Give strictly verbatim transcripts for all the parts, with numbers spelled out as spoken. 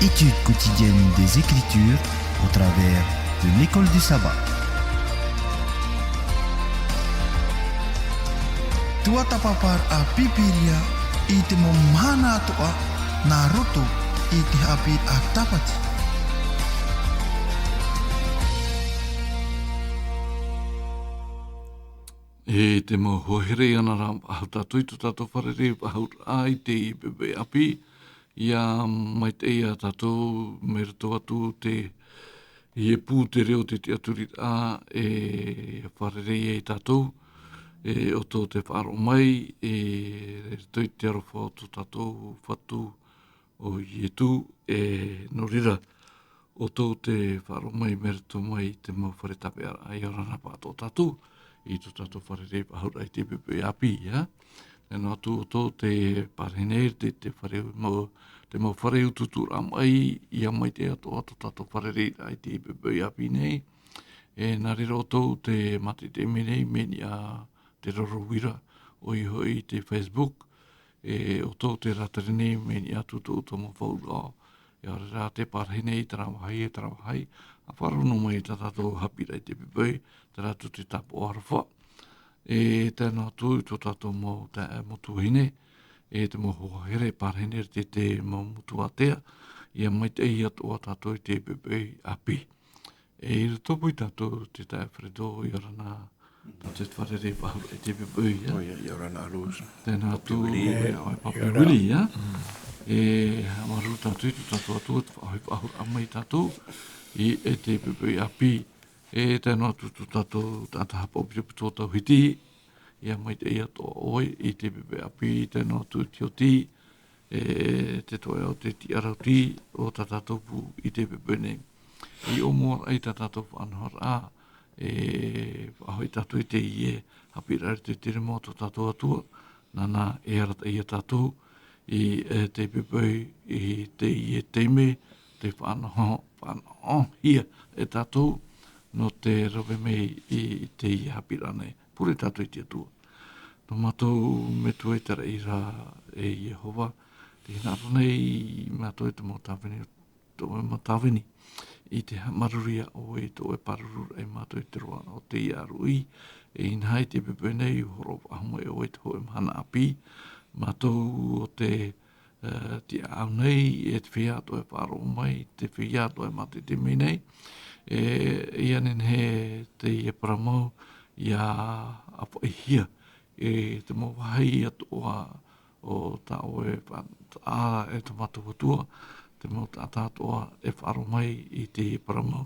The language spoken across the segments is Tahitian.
Étude quotidienne des Écritures au travers de l'école du sabbat. Tuatāpaparaʻa Pīpīria i te mau mahana atoʻa nā roto i te haʻapiʻiraʻa Tāpati. E te mau hoa here, ia nā rā, faʻahou tātou i tō tātou fārerei faʻahou ra i te pepe ʻāpī, ia maitaʻi ia tātou, mai roto atu te, i te pū te reo te tiʻaturiraʻa, e, ia fārerei ai tātou, e, ʻoutou tē faʻaroʻo mai, e, i roto i te aroha o tō tātou Fatu, ʻo Ietu, e, nō reira, ʻoutou tē faʻaroʻo mai mai roto mai i te mau fare tāpeʻaraʻa, ʻia ora na pāʻatoʻa tātou, i tō tātou fārerei faʻahou ra i te pepe ʻāpī, ā. Tae noa atu ʻoutou tē pārahi nei i te, te fare mau, te mau fare utuuturaʻa maʻi, ʻia maitaʻi atoʻa tō tātou fārereiraʻa i te pepe ʻāpī nei. E, nā reira ʻoutou tē mātaʻitaʻi mai nei, mai niʻa te roro uira, ʻoia hoʻi te Facebook, e, ʻoutou tē rātere nei mai niʻa atu tō ʻoutou mau fauraʻo. E ʻaore rā tē pārahi nei i terā vāhi, e terā vāhi, ʻa faʻaroʻo noa mai i tā tātou haʻapiʻiraʻa i te pepe, terā atu te tāpaʻo aroha. E tae noa atu i tō tātou mau taeaʻe, mau tuahine, e te mau hoa here pārahi nei i te, te mau motu ātea, ʻia maitaʻi atoʻa tātou i te pepe ʻāpī. E i roto paʻi tātou te taeaʻe Fredo, ʻia ora na, tātou te fārerei faʻahou ra i te pepe, ā. ʻOia, ʻia ora na Rose. Tae noa atu, Papi Willie. E, ʻoia, Papi Willie, ā. E, haʻamāuruuru tātou i tō tātou Atua, te faʻahoʻi faʻahou ra mai tātou, i, e te pepe ʻāpī. E tae noa atu tō tātou taʻata haʻapaʻo pito pito tauhiti, ʻia maitaʻi atoʻa ʻoe i te pepe ʻāpī, tae noa atu te oti, e te toeʻa o te tiʻarautī o tā tātou pū i te pepe nei. I ʻōmuaraʻa i tā tātou faʻanahoraʻa, e faʻahoʻi tātou i teie haʻapiʻiraʻa i te rima o tō tātou Atua, nāna e arataʻi ia tātou i, e, te pepe i teie taime, tē faʻanaho, faʻanahohia e tātou nō te rave mai i teie haʻapiʻiraʻa nei. Pure tātou i te Atua. Nō mātou Metua i te raʻi ra, e Iehova, tē hinaʻaro nei mātou i te mau tāvini, tō ʻoe mau tāvini. I te haʻamāuruuru iā ʻoe i tō ʻoe pāruru ia mātou i te roaraʻa o teie ʻāruʻi. E inaha i te pepe nei, hōroʻa faʻahou mai ʻoe i te hōʻē mahana ʻāpī. Mātou ʻo tē, e, tiʻaʻau nei, e te feiā atoʻa e faʻaroʻo mai, te feiā atoʻa e mātaʻitaʻi mai nei. E, ʻia nehenehe teie parau mau, ʻia ʻāfaʻihia, e te mau vāhi atoʻa o tā ʻoe faʻataʻa e tō mātou Atua, te mau taʻata atoʻa e faʻaroʻo mai i teie parau mau.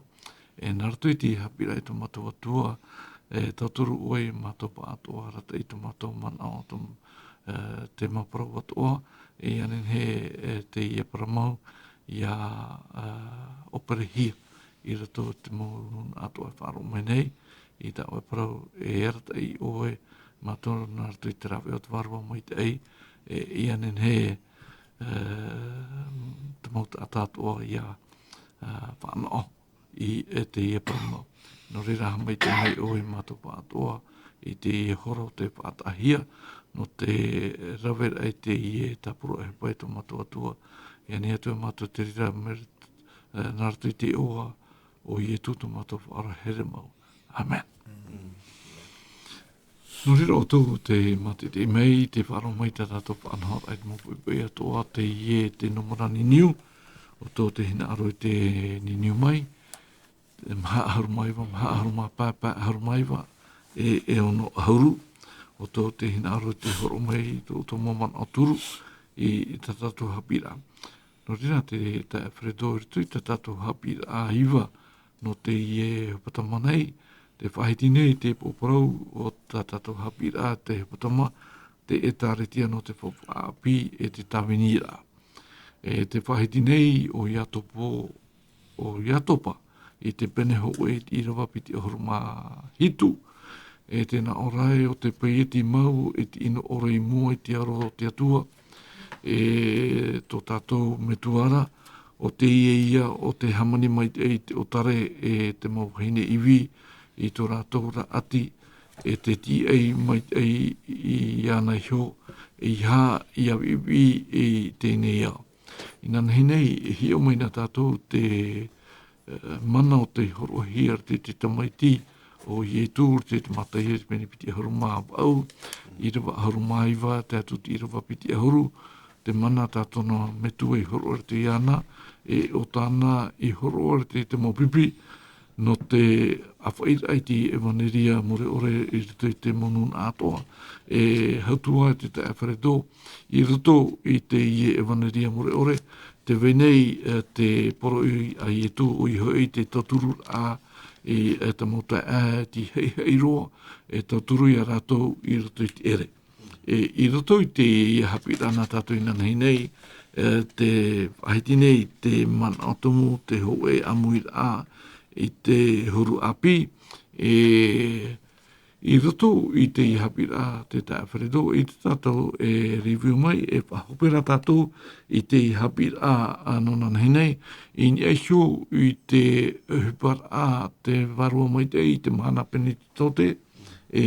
E nā roto i te haʻapiʻiraʻa i tō mātou Atua, e tauturu ʻoe ia mātou pāʻatoʻa, arataʻi tō mātou manaʻo, tō, e, te mau parau atoʻa, e ʻia nehenehe, e, teie parau mau, ʻia, e, ʻōperehia i roto i te mau nūnaʻa atoʻa e faʻaroʻo mai nei, i tā ʻoe parau, e arataʻi ʻoe ia mātou nā roto i te rāveʻa o te Vārua Maitaʻi, e ʻia nehenehe, e, te mau taʻata atoʻa ʻia, e, faʻanaho i, e teie parau mau. Nō reira, haʻamaitaʻi mai ʻoe ia mātou pāʻatoʻa, i teie hora o tē faʻataʻahia, nō te raveraʻa i teie tāpura ʻohipa e tō mātou Atua, ʻia nehenehe atoʻa ia mātou te reira mai, e, nā roto i te iʻoa o Ietu tō mātou Faʻaora here mau. ʻĀmene. Nō reira, ʻoutou tē mātaʻitaʻi mai, tē faʻaroʻo mai tā tātou faʻanahoraʻa i te mau poʻipoʻi atoʻa, teie te nūmera niniu, ʻoutou tē hinaʻaro i te niniu mai, e maha ʻahuru mā iva, maha ʻahuru mā pae, pae ʻahuru mā iva, e, e ono ʻahuru, ʻoutou tē hinaʻaro i te hōroʻa mai i tō ʻoutou mau manaʻo turu i, i tā tātou haʻapiʻiraʻa. Nō reira, te, te Fredo, i roto i tā tātou haʻapiʻiraʻa iva, nō teie hepetoma nei, tē faʻahiti nei te pōparau o tā tātou haʻapiʻiraʻa te hepetoma, te ʻĒtārētia nō te faufaʻa ʻāpī e te tāviniraʻa. E tē faʻahiti nei ʻo Iakobo, ʻo Iakobo, i te pene hōʻē i te ʻīrava piti ʻahuru mā hitu, e tē nā ʻō ra ē, ʻo te paieti mau e te ʻino ʻore i mua i te aro o te Atua, e tō tātou Metua ra, ʻo teie ïa ʻo tē hāmani maitaʻi i te ʻōtare e te mau vahine ivi i tō rātou raʻati, e tē tīaʻi maitaʻi iāna iho, ʻeiaha ʻia viʻiviʻi i teie nei ao. Inanahi nei, e hiʻo mai na tātou te, e, mana o tei hōroʻahia ra te, te tamaiti o Ietu, ra te, te Mataio, te pene piti ʻahuru mā vaʻu, ʻīrava ʻahuru mā iva, tae atu te ʻīrava piti ʻahuru, te mana tā tōna metua i hōroʻa ra te iāna, e ʻo tāna i hōroʻa ra te, te mau pipi, nō te ʻāfaʻiraʻa i te ʻevaneria mure ʻore i roto i te mau nūnaʻa atoʻa. E hau atu ā te taeaʻe Alfredo, i roto i teie ʻevaneria mure ʻore, tē vai nei, e, te poroʻi a Ietu, ʻoia hoʻi te tauturu ā i, e, te mau taeaʻe, e, tei haʻihaʻi roa, e tauturu ia rātou i roto i te ʻere. E, i roto i teie haʻapiʻiraʻa nā tātou inanahi nei, e, tē faʻahiti nei te manaʻo tumu, te hōʻē ʻāmuiraʻa i te huru ʻāpī, e, i roto i teie haʻapiʻiraʻa te taeaʻe Alfredo, ʻeita tātou e review mai, e faʻahope ra tātou i teie haʻapiʻiraʻa, a, nō inanahi nei, i niʻa iho i te ʻohiparaʻa te Vārua Maitaʻi i te mahana Penetetote, e,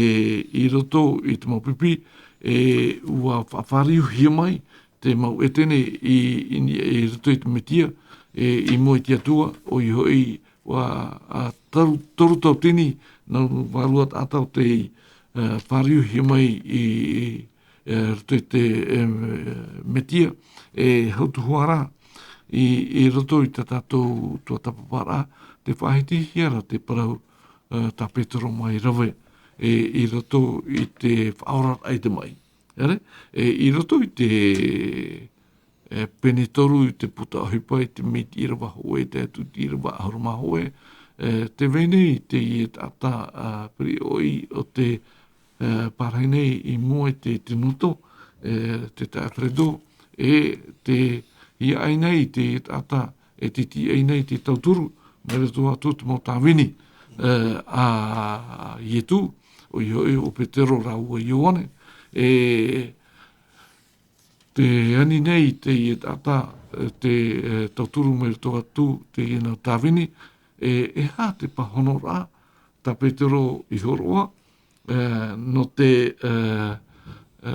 i roto i te mau pipi, e, ʻua faʻafāriuhia mai te mau ʻētene i, i, i roto i te Metia, e, i mua i te Atua, ʻoia hoʻi, ʻua, a, toru, toru tauatini nā vārua taʻata o tei, e, fāriuhia mai i, i, e, roto i te, e, Metia, e, hau atu hoʻi ra, i, i roto i tā tātou tuatāpaparaʻa, tē faʻahitihia ra te parau, e, tā Petero mai rave, e, i roto i te faʻaoraraʻa i te maʻi. ʻEre? E, i roto i te, e, pene toru i te puta ʻohipa i te mea i te ʻīrava hōʻē, tae atu i te ʻīrava ʻahuru mā hōʻē, e, tē vai nei teie taʻata, a, piriʻoi o tē, e, pārahi nei i mua i te, te noto, e, te taeaʻe Alfredo, e tē hiaʻai nei i te taʻata, e tē tīaʻi nei te tauturu, mai roto atu te mau tāvini, e, a Ietu, ʻoia hoʻi ʻo Petero rāua Ioane, e tē ani nei teie taʻata, e, te, e, tauturu mai roto atu teie nau tāvini, e, e aha te pāhonoraʻa tā Petero i hōroʻa, e, nō te, e, e,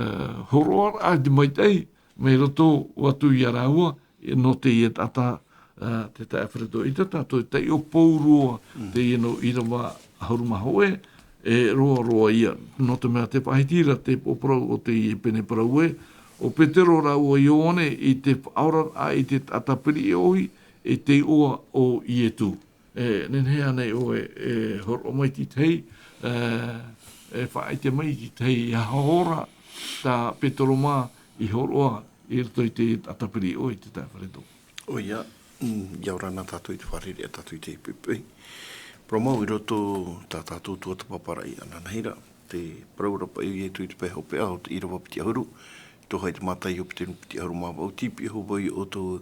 hōroʻaraʻa i te maitaʻi, mai roto atu ia rāua, e, nō teie taʻata, e, te taeaʻe Alfredo. ʻEita tātou e taiʻo pauroa teie nō ʻīrava ʻahuru mā hōʻē, e roa roa ia. Nō te mea tē faʻahiti ra te poroʻi o teie pene parau ē, ʻo Petero rāua Ioane i te faʻaoraraʻa i te taʻata piriʻoi, i te iʻoa o Ietu. E, nehenehe ānei ʻoe e hōroʻa mai i te tahi, e, e faʻaʻite mai i te tahi, e aha ora tā Petero mā i hōroʻa i roto i te taʻata piriʻoi, te taeaʻe Alfredo? ʻOia, mm, ʻia ora na tātou i te fārereiraʻa a tātou i te poʻipoʻi. Parau mau i roto tā tātou tuatāpaparaʻa inanahi ra, te parau ra paʻi o Ietu i te pae hopeʻa o te ʻīrava piti ʻahuru, toʻa i te Mataio pene piti ʻahuru mā vaʻu, tīpiʻi hoʻi vau ia ʻoutou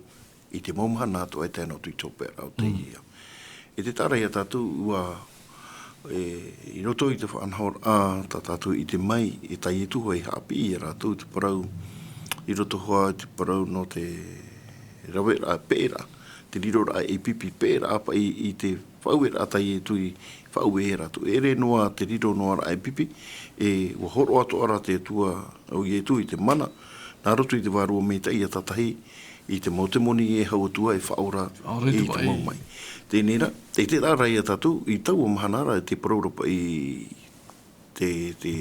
i te mau mahana atoʻa e tae noa atu i te hopeʻaraʻa o teie. E te taʻa ra ia tātou ʻua, e, i roto i te faʻanahoraʻa tā tātou i ʻite mai, e tā Ietu hoʻi i haʻapiʻi ia rātou te parau, i roto hoʻi i te parau nō te raveraʻa peʻeraʻa, te riroraʻa ei pipi peʻeraʻa paʻi i te faʻaueraʻa tā Ietu i faʻaue ia rātou. E ʻere noa te riro noa ra ei pipi, e, ʻua hōroʻa atoʻa ra te Atua, ʻo Ietu i te mana, nā roto i te Vārua Maitaʻi ia tātahi, i te mau temoni e hau atu ā e faʻaora i te mau maʻi. Teie nei rā, e te taʻa ra ia tātou, i taua mahana ra, te parau ra paʻi te, te,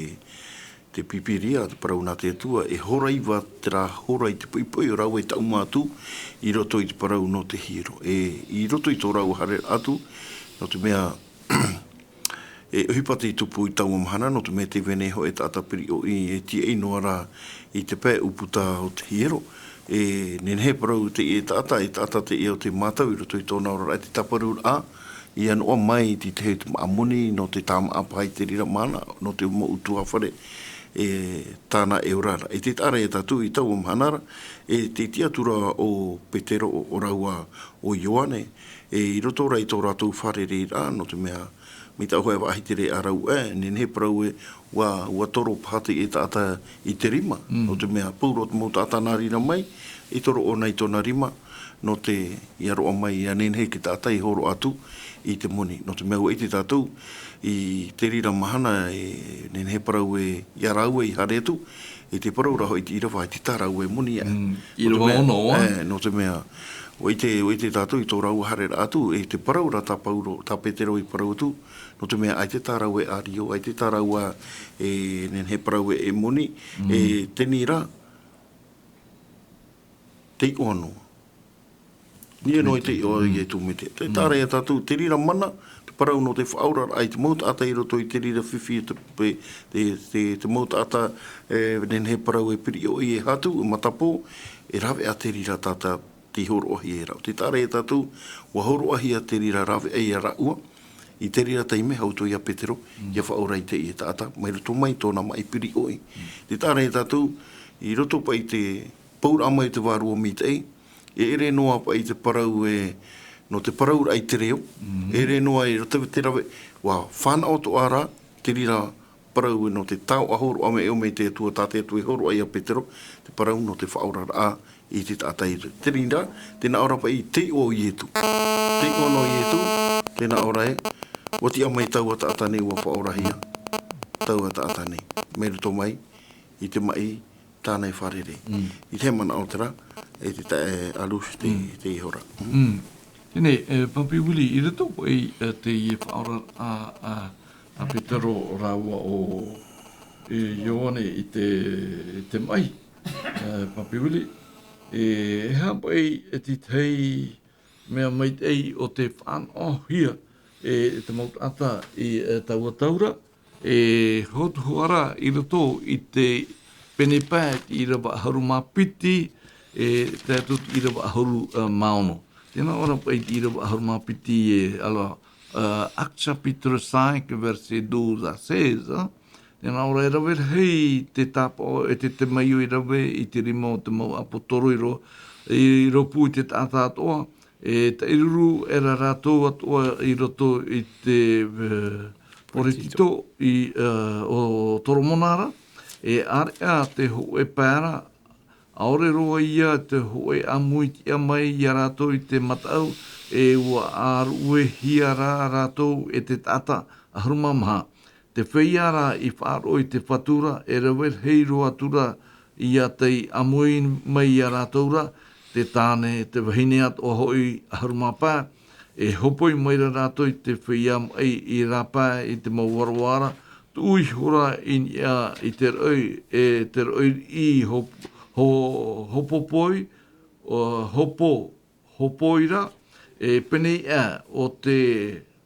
te Pīpīria, te parau nā te Atua, e hora iva terā hora i te poʻipoʻi, ʻo rāua e taʻuma atu i roto i te parau nō te hiero. E, i roto i tō rāua haereraʻa atu, nō te mea, e ʻohipa tei tupu i taua mahana, nō te mea tē vai nei hoʻi te taʻata piriʻoi e tīaʻi noa ra i te pae ʻūputa o te hiero. E nehenehe e parau teie taʻata, e taʻata teie o tei mātau i roto i tōna oraraʻa, te tāparuraʻa, ʻia noaʻa mai i te tahi o te māʻa moni, nō te tāmāʻa paʻi i te reira mahana, nō te mau ʻutuāfare, e tāna e ora ra. E te taʻa ra ia tātou i taua mahana ra, e te tiʻa atu ra ʻo Petero, ʻo rāua ʻo Ioane, e i roto ra i tō rātou fārereiraʻa, nō te mea, mai tāʻu hoʻi e faʻahiti ra ia rāua, e nehenehe e parau ē, ʻua, ʻua toro paha teie taʻata i te rima, nō te mea, pauroa te mau taʻata nā reira mai, i toro ʻōna i tōna rima, Nō te ia roa mai, ia nehenehe te taʻata e hōroʻa atu i te moni. Nō te mea ʻua ʻite tātou, i te reira mahana e nehenehe parau e ia rāua i haere atu, i te parau ra hoʻi te ʻīrava, i te tā rāua e moni aʻe. Mm, ʻīrava ono, ā? Ē, nō te mea, ʻua ʻite, ʻua ʻite tātou i tō rāua haereraʻa atu, i te parau ra tā Paulo, tā Petero i parau atu, nō te mea ʻaita tā rāua e ʻārio, ʻaita tā rāua e nehenehe parau e moni, mm, e teie rā, te iʻoa noa. Ia noa i te iʻoa o Ietu Metia. Te, mm, tāraʻa tātou, te reira mana, te parau nō te faʻaoraraʻa i te mau taʻata i roto i te reira fifi, te, te, te, te mau taʻata, e, nehenehe parau e piriʻoi, e hatu, e matapō, e rave ā te reira taʻata tei hōroʻahia e rāua. Te tāraʻa tātou, ʻua hōroʻahia te reira rave ā ia rāua, i te reira taime, hau atu ia Petero, mm, ia faʻaora i teie taʻata, mai roto mai tōna maʻi piriʻoi. Mm. Te tāraʻa tātou, i roto paʻi i te pouraʻa mai o te Vārua Maitaʻi, e ʻere noa paʻi te parau e, nō te parauraʻa i te reo, mm, e ʻere noa i roto i te rave, ʻua fānaʻo atoʻa rā, te reira parau e nō te taoʻa hōroʻa mai, e ʻō mai te Atua, tā te Atua i hōroʻa ia Petero, te parau nō te faʻaoraraʻa i te taʻata i te reira, tē nā ʻō ra paʻi te iʻoa o Ietu. Te iʻoa noa o Ietu, tē nā ʻō ra ē, ʻua tiʻa mai taua taʻata nei, ʻua faʻaorahia taua taʻata nei. Mai roto mai, i te maʻi, tāna e fārerei. Mm. I te manaʻo terā, e te tae, e Alusi te, mm, te ihora. Mm. Mm. Teie, e, Papi Willie, i roto paʻi, e, teie faʻaoraraʻa, a, a, a Petero rāua ʻo, e, Ioane i te, i te maʻi, e, Papi Willie, e, e aha paʻi, e te tahi mea maitaʻi ʻo tē faʻanahohia, e, e te mau taʻata i, e, taua tau ra, e hotu hoʻi ra i roto i te pene pae, te ʻīrava ʻahuru mā piti, e tae atu i te ʻīrava ʻahuru, e, mā ono. Tē nā ʻō ra paʻi te ʻīrava ʻahuru mā piti e, alors, e, Actes chapitre cinq, versets douze à seize, e. Tē nā ʻō ra e rave rahi te tāpaʻo, e te, te maiʻo i rave i te rima o te mau ʻāpōsetolo i ro-, i rōpū i te taʻata atoʻa, e taʻiruru era rātou atoʻa i roto i te, e, poretito i, e, o Toromona ra, e ʻāreʻa te hōʻē pae ra, ʻaore roa ia te hōʻē ʻāmui i tiʻa mai ia rātou i te mataʻu, e ʻua ʻāruʻehia rā rātou e te taʻata ʻahuru mā maha. Te feiā rā i faʻaroʻo i te fatu ra, e rave rahi roa atu ra ia tei ʻāmui mai ia rātou ra, te tāne, te vahine atoʻa hoʻi ʻahuru mā pae, e hopoi mai ra rātou i te feiā maʻi i rāpae i te mau aroā ra, tuʻu ihora i niʻa i te roʻi, e te roʻi i hop-, ho-, hopopoi, o, hopo, hopoira, e pēneiʻa ʻo te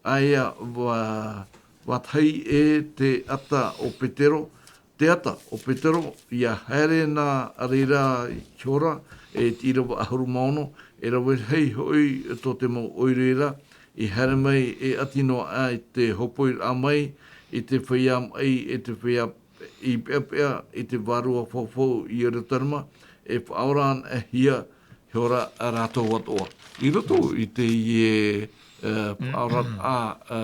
ʻāea va-, vātahi e te ata o Petero, te ata o Petero, ʻia haere nā reira ihora, e te ʻīrava ʻahuru mā ono, e rave rahi hoʻi tō te mau ʻoire ra, i haere mai e ʻati noa aʻe i te hopoiraʻa mai, i te feiā maʻi, e te feiā i peʻapeʻa i te vārua faufau i Ierutarema, e faʻaorahia ihora rātou atoʻa. I roto i teie, e, faʻaoraraʻa, e,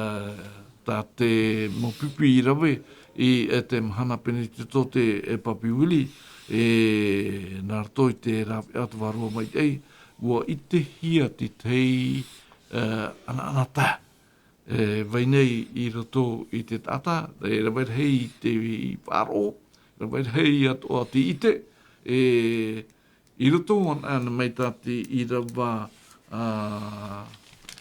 tā te mau pipi i rave i, e, te mahana Penetetote, e, Papi Willie, e, nā roto i te rāveʻa o te Vārua Maitaʻi, ʻua ʻitehia te tahi, e, ʻanaʻanatae e vai nei i roto i te taʻata, e rave rahi te faʻaroʻo, rave rahi atoʻa te ʻite, e, i roto ana, ana mai tā te ʻīrava, a,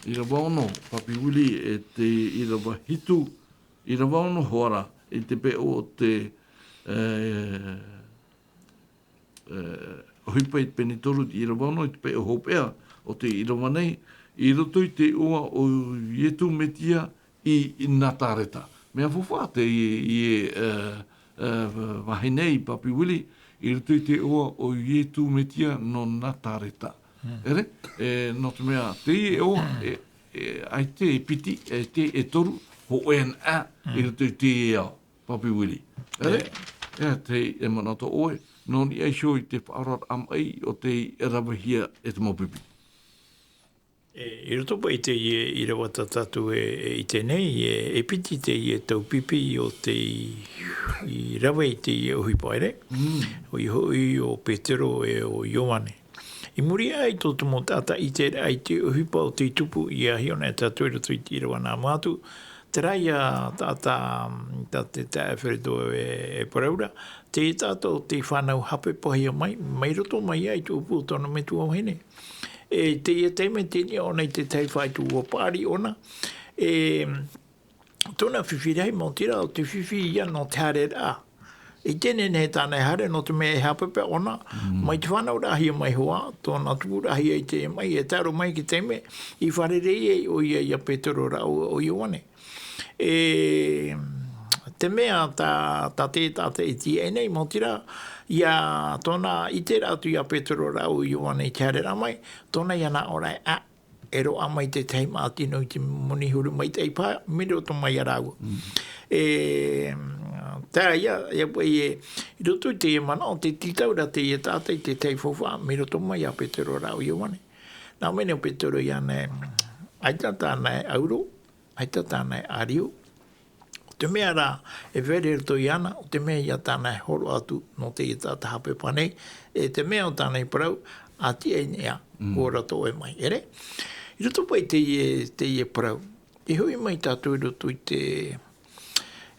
ʻīrava ono, Papi Willie, e te ʻīrava hitu, ʻīrava ono hoʻi ra, i te peʻo o te, e, e, ʻohipa i te pene toru i te ʻīrava ono, i te peʻo hopeʻa o te ʻīrava nei, i roto i te iʻoa o Ietu Metia i, i Natareta. Mea faufaʻa teie, e, e, vāhi nei, Papi Willie, i roto i te iʻoa o Ietu Metia nō Natareta. Hmm. ʻEre, e, nō te mea, teie iʻoa, e, e, ʻaita e piti, e, te, e toru, hōʻē ana, hmm, i roto i teie ao. Papi Willie. ʻEre? E. E, te, e manaʻo ʻoe, nō niʻa iho i te faʻaoraraʻa maʻi o tei ravehia e te mau pipi. E, i roto paʻi i teie ʻīrava tā tātou e, e ʻite nei, e, e piti teie tau pipi o tei, i rave i teie ʻohipa, ʻere? Mm. ʻOia hoʻi ʻo Petero e ʻo Ioane. I muri aʻe i tō te mau taʻata ʻiteraʻa i te ʻohipa o tei tupu, ʻia hiʻo na tātou i roto i te ʻīrava nā mua atu, terā ia taʻata, tā te, tā Alfredo e, e parau ra, te taʻata o tei fānau haʻapeʻahia mai, mai roto mai ia i te ʻōpū o tōna metua vahine. E teie taime tei niʻa ʻōna i te tahi faʻaitoito ʻua paʻari ʻōna. E tōna fifi rahi, maoti rā, ʻo te fifi ia nō te haereraʻa. ʻIte nehenehe tāna e haere, nō te mea e haʻapeʻapeʻa ʻōna, mai te fānauraʻahia mai hoʻi, tōna tupuraʻahia i te maʻi, e tae roa mai i te taime i fārerei ai ʻoia ia Petero rāua ʻo Ioane. E, te mea tā, tā te taʻata e tīaʻi nei, maoti rā, ia tōna ʻiteraʻa atu ia Petero rāua ʻo Ioane i te haereraʻa mai, tōna ia nā ʻō ra ē, ā, e roaʻa mai te tahi māʻa tino i te moni huru maitaʻi paha, mai roto mai ia rāua. E, terā ia, ia paʻi e, i roto i teie manaʻo, tē tītau ra teie taʻata i te tahi faufaʻa, mai roto mai ia Petero rāua ʻo Ioane. Nā ʻō mai nei ʻo Petero iāna ē, ʻaita tāna e ʻauro, ʻaita tāna e ʻārio. ʻO te mea rā, e vere roto iāna, ʻo te mea ia tāna e hōroʻa atu nō teie taʻata haʻapeʻapeʻa nei, e te mea ʻo tāna i parau, ā, tīaʻi nei ā, ʻua ora tō ʻoe maʻi, ʻere? I roto paʻi teie, teie parau, e hoʻi mai tātou i roto i te,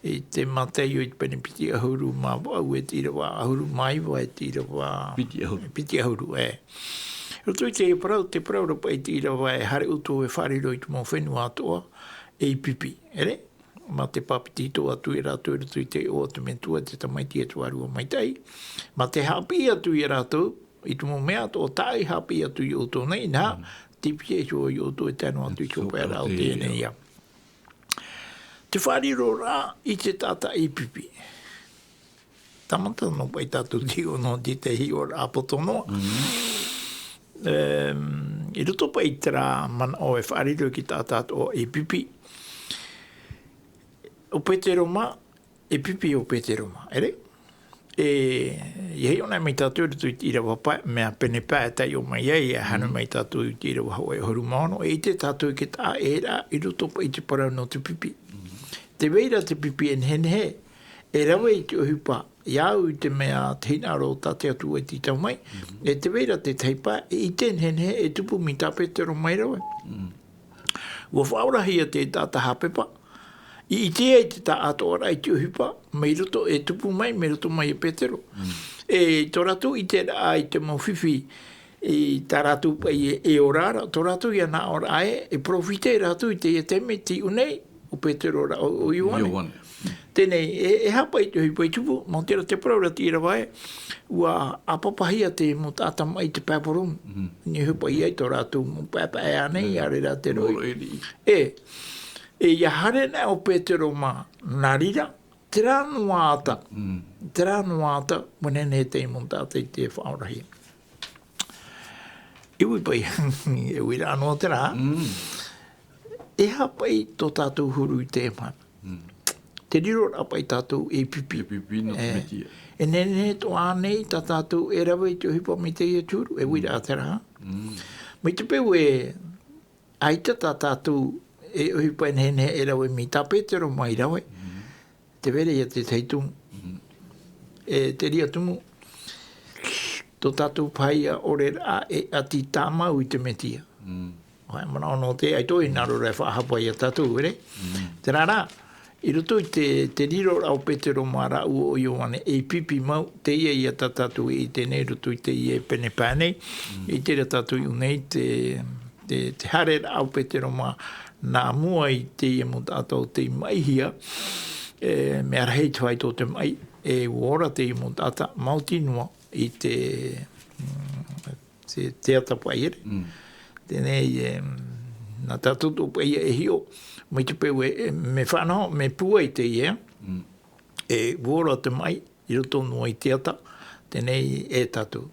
i te Mataio i te pene piti ʻahuru mā vaʻu e te ʻīrava ʻahuru mā iva e te ʻīrava piti ʻahuru. Piti ʻahuru, ē. I roto i teie parau, tē parau ra paʻi te ʻīrava ē, haere ʻoutou e faʻariro i te mau fenua atoʻa, ei pipi, ʻere? Mā te bāpetizo atu ia rātou i roto i te iʻoa o te Metua, te Tamaiti, e te Vārua Maitaʻi. Mā te haʻapiʻi atu ia rātou i te mau mea atoʻa tā ʻoe i haʻapiʻi atu ia ʻoutou nei, nā, tei pihaʻi iho ia ʻoutou e tae noa atu i te hopeʻaraʻa o teie nei ia. Te faʻariroraʻa i te taʻata ei pipi. Tāmata noa paʻi tātou te hiʻo noa i te hiʻoraʻa poto noa. Em, i roto paʻi i terā manaʻo e faʻariro i te taʻata atoʻa ei pipi. ʻO Petero mā, e pipi ʻo Petero mā, ʻere? E, ʻia hiʻo na mai tātou i roto i te ʻīrava pae, mea pene pae e taiʻo mai ai, ʻia haere mai tātou i te ʻīrava hōʻē ʻahuru mā ono, e ʻite tātou i te taʻata ē rā, i roto paʻi i te parau nō te pipi. Tē vai ra te pipi e nehenehe, e rave i te ʻohipa, ia au i te mea te hinaʻaro tā te Atua i tītau mai, e tē vai ra te tahi pae, e ʻite nehenehe, e tupu mai tā Petero mai rave. ʻUa faʻaorahia te taʻata haʻapeʻapeʻa, i ʻite ai te taʻatoʻaraʻa i te ʻohipa, mai roto e tupu mai, mai roto mai ia Petero. E tō rātou ʻiteraʻa i te mau fifi, i tā rātou paʻi e, e ora ra, tō rātou ia nā ʻōraʻa ē, e peropheta rātou i teie taime tei ʻō nei, ʻo Petero rā, ʻo, ʻo Ioane. Ioane. Teie nei, e, e aha paʻi te ʻohipa i tupu, maoti rā te parau ra te ʻīrava ē, ʻua ʻāpapahia te mau taʻata maʻi i te Babuloni. Nō te ʻohipa ia i tō rātou mau paepae ānei, ʻaore rā te roʻi. E, e ʻia haere na ʻo Petero mā, nā reira, terā noa ata. Terā noa ata, ʻua nehenehe te mau taʻata i te faʻaorahia. E ui paʻi, e uiraʻa noa terā. E aha paʻi tō tātou huru i teie mahana? Te riroraʻa paʻi tātou ei pipi. Ei pipi nō te Mesia. E nehenehe atoʻa ānei tā tātou e rave i te ʻohipa mai teie te huru, e uiraʻa terā. Mai te peu ē, ʻaita tā tātou e ʻohipa e nehenehe e rave mai tā Petero mai rave. Tē vai ra ia te tahi tumu. E te reira tumu, tō tātou paʻi ʻia ʻore ra e ʻati tāmau i te Mesia. ʻAita e manaʻo nō te, ʻaita e hinaʻaro ra e faʻahapa ia tātou, ʻere? Terā rā, i roto i te, te riroraʻa o Petero mā rāua ʻo Ioane ei pipi mau, teie ia tā tātou e ʻite nei i roto i teie pene pae nei, i terā tātou i ʻō nei te, te, te haereraʻa o Petero mā nā mua i teie mau taʻata o tei maʻihia, e, mea rahi te faito o te maʻi, e ʻua ora teie mau taʻata, maoti noa i te, mm, te, te ata paʻi, ʻere. Teie nei, e, nā tātou atoʻa paʻi e hiʻo, mai te peu ē, e, mea fānaʻo, mea pūai teie, e, ʻua ora te maʻi, i roto noa i te ata, teie nei e tātou.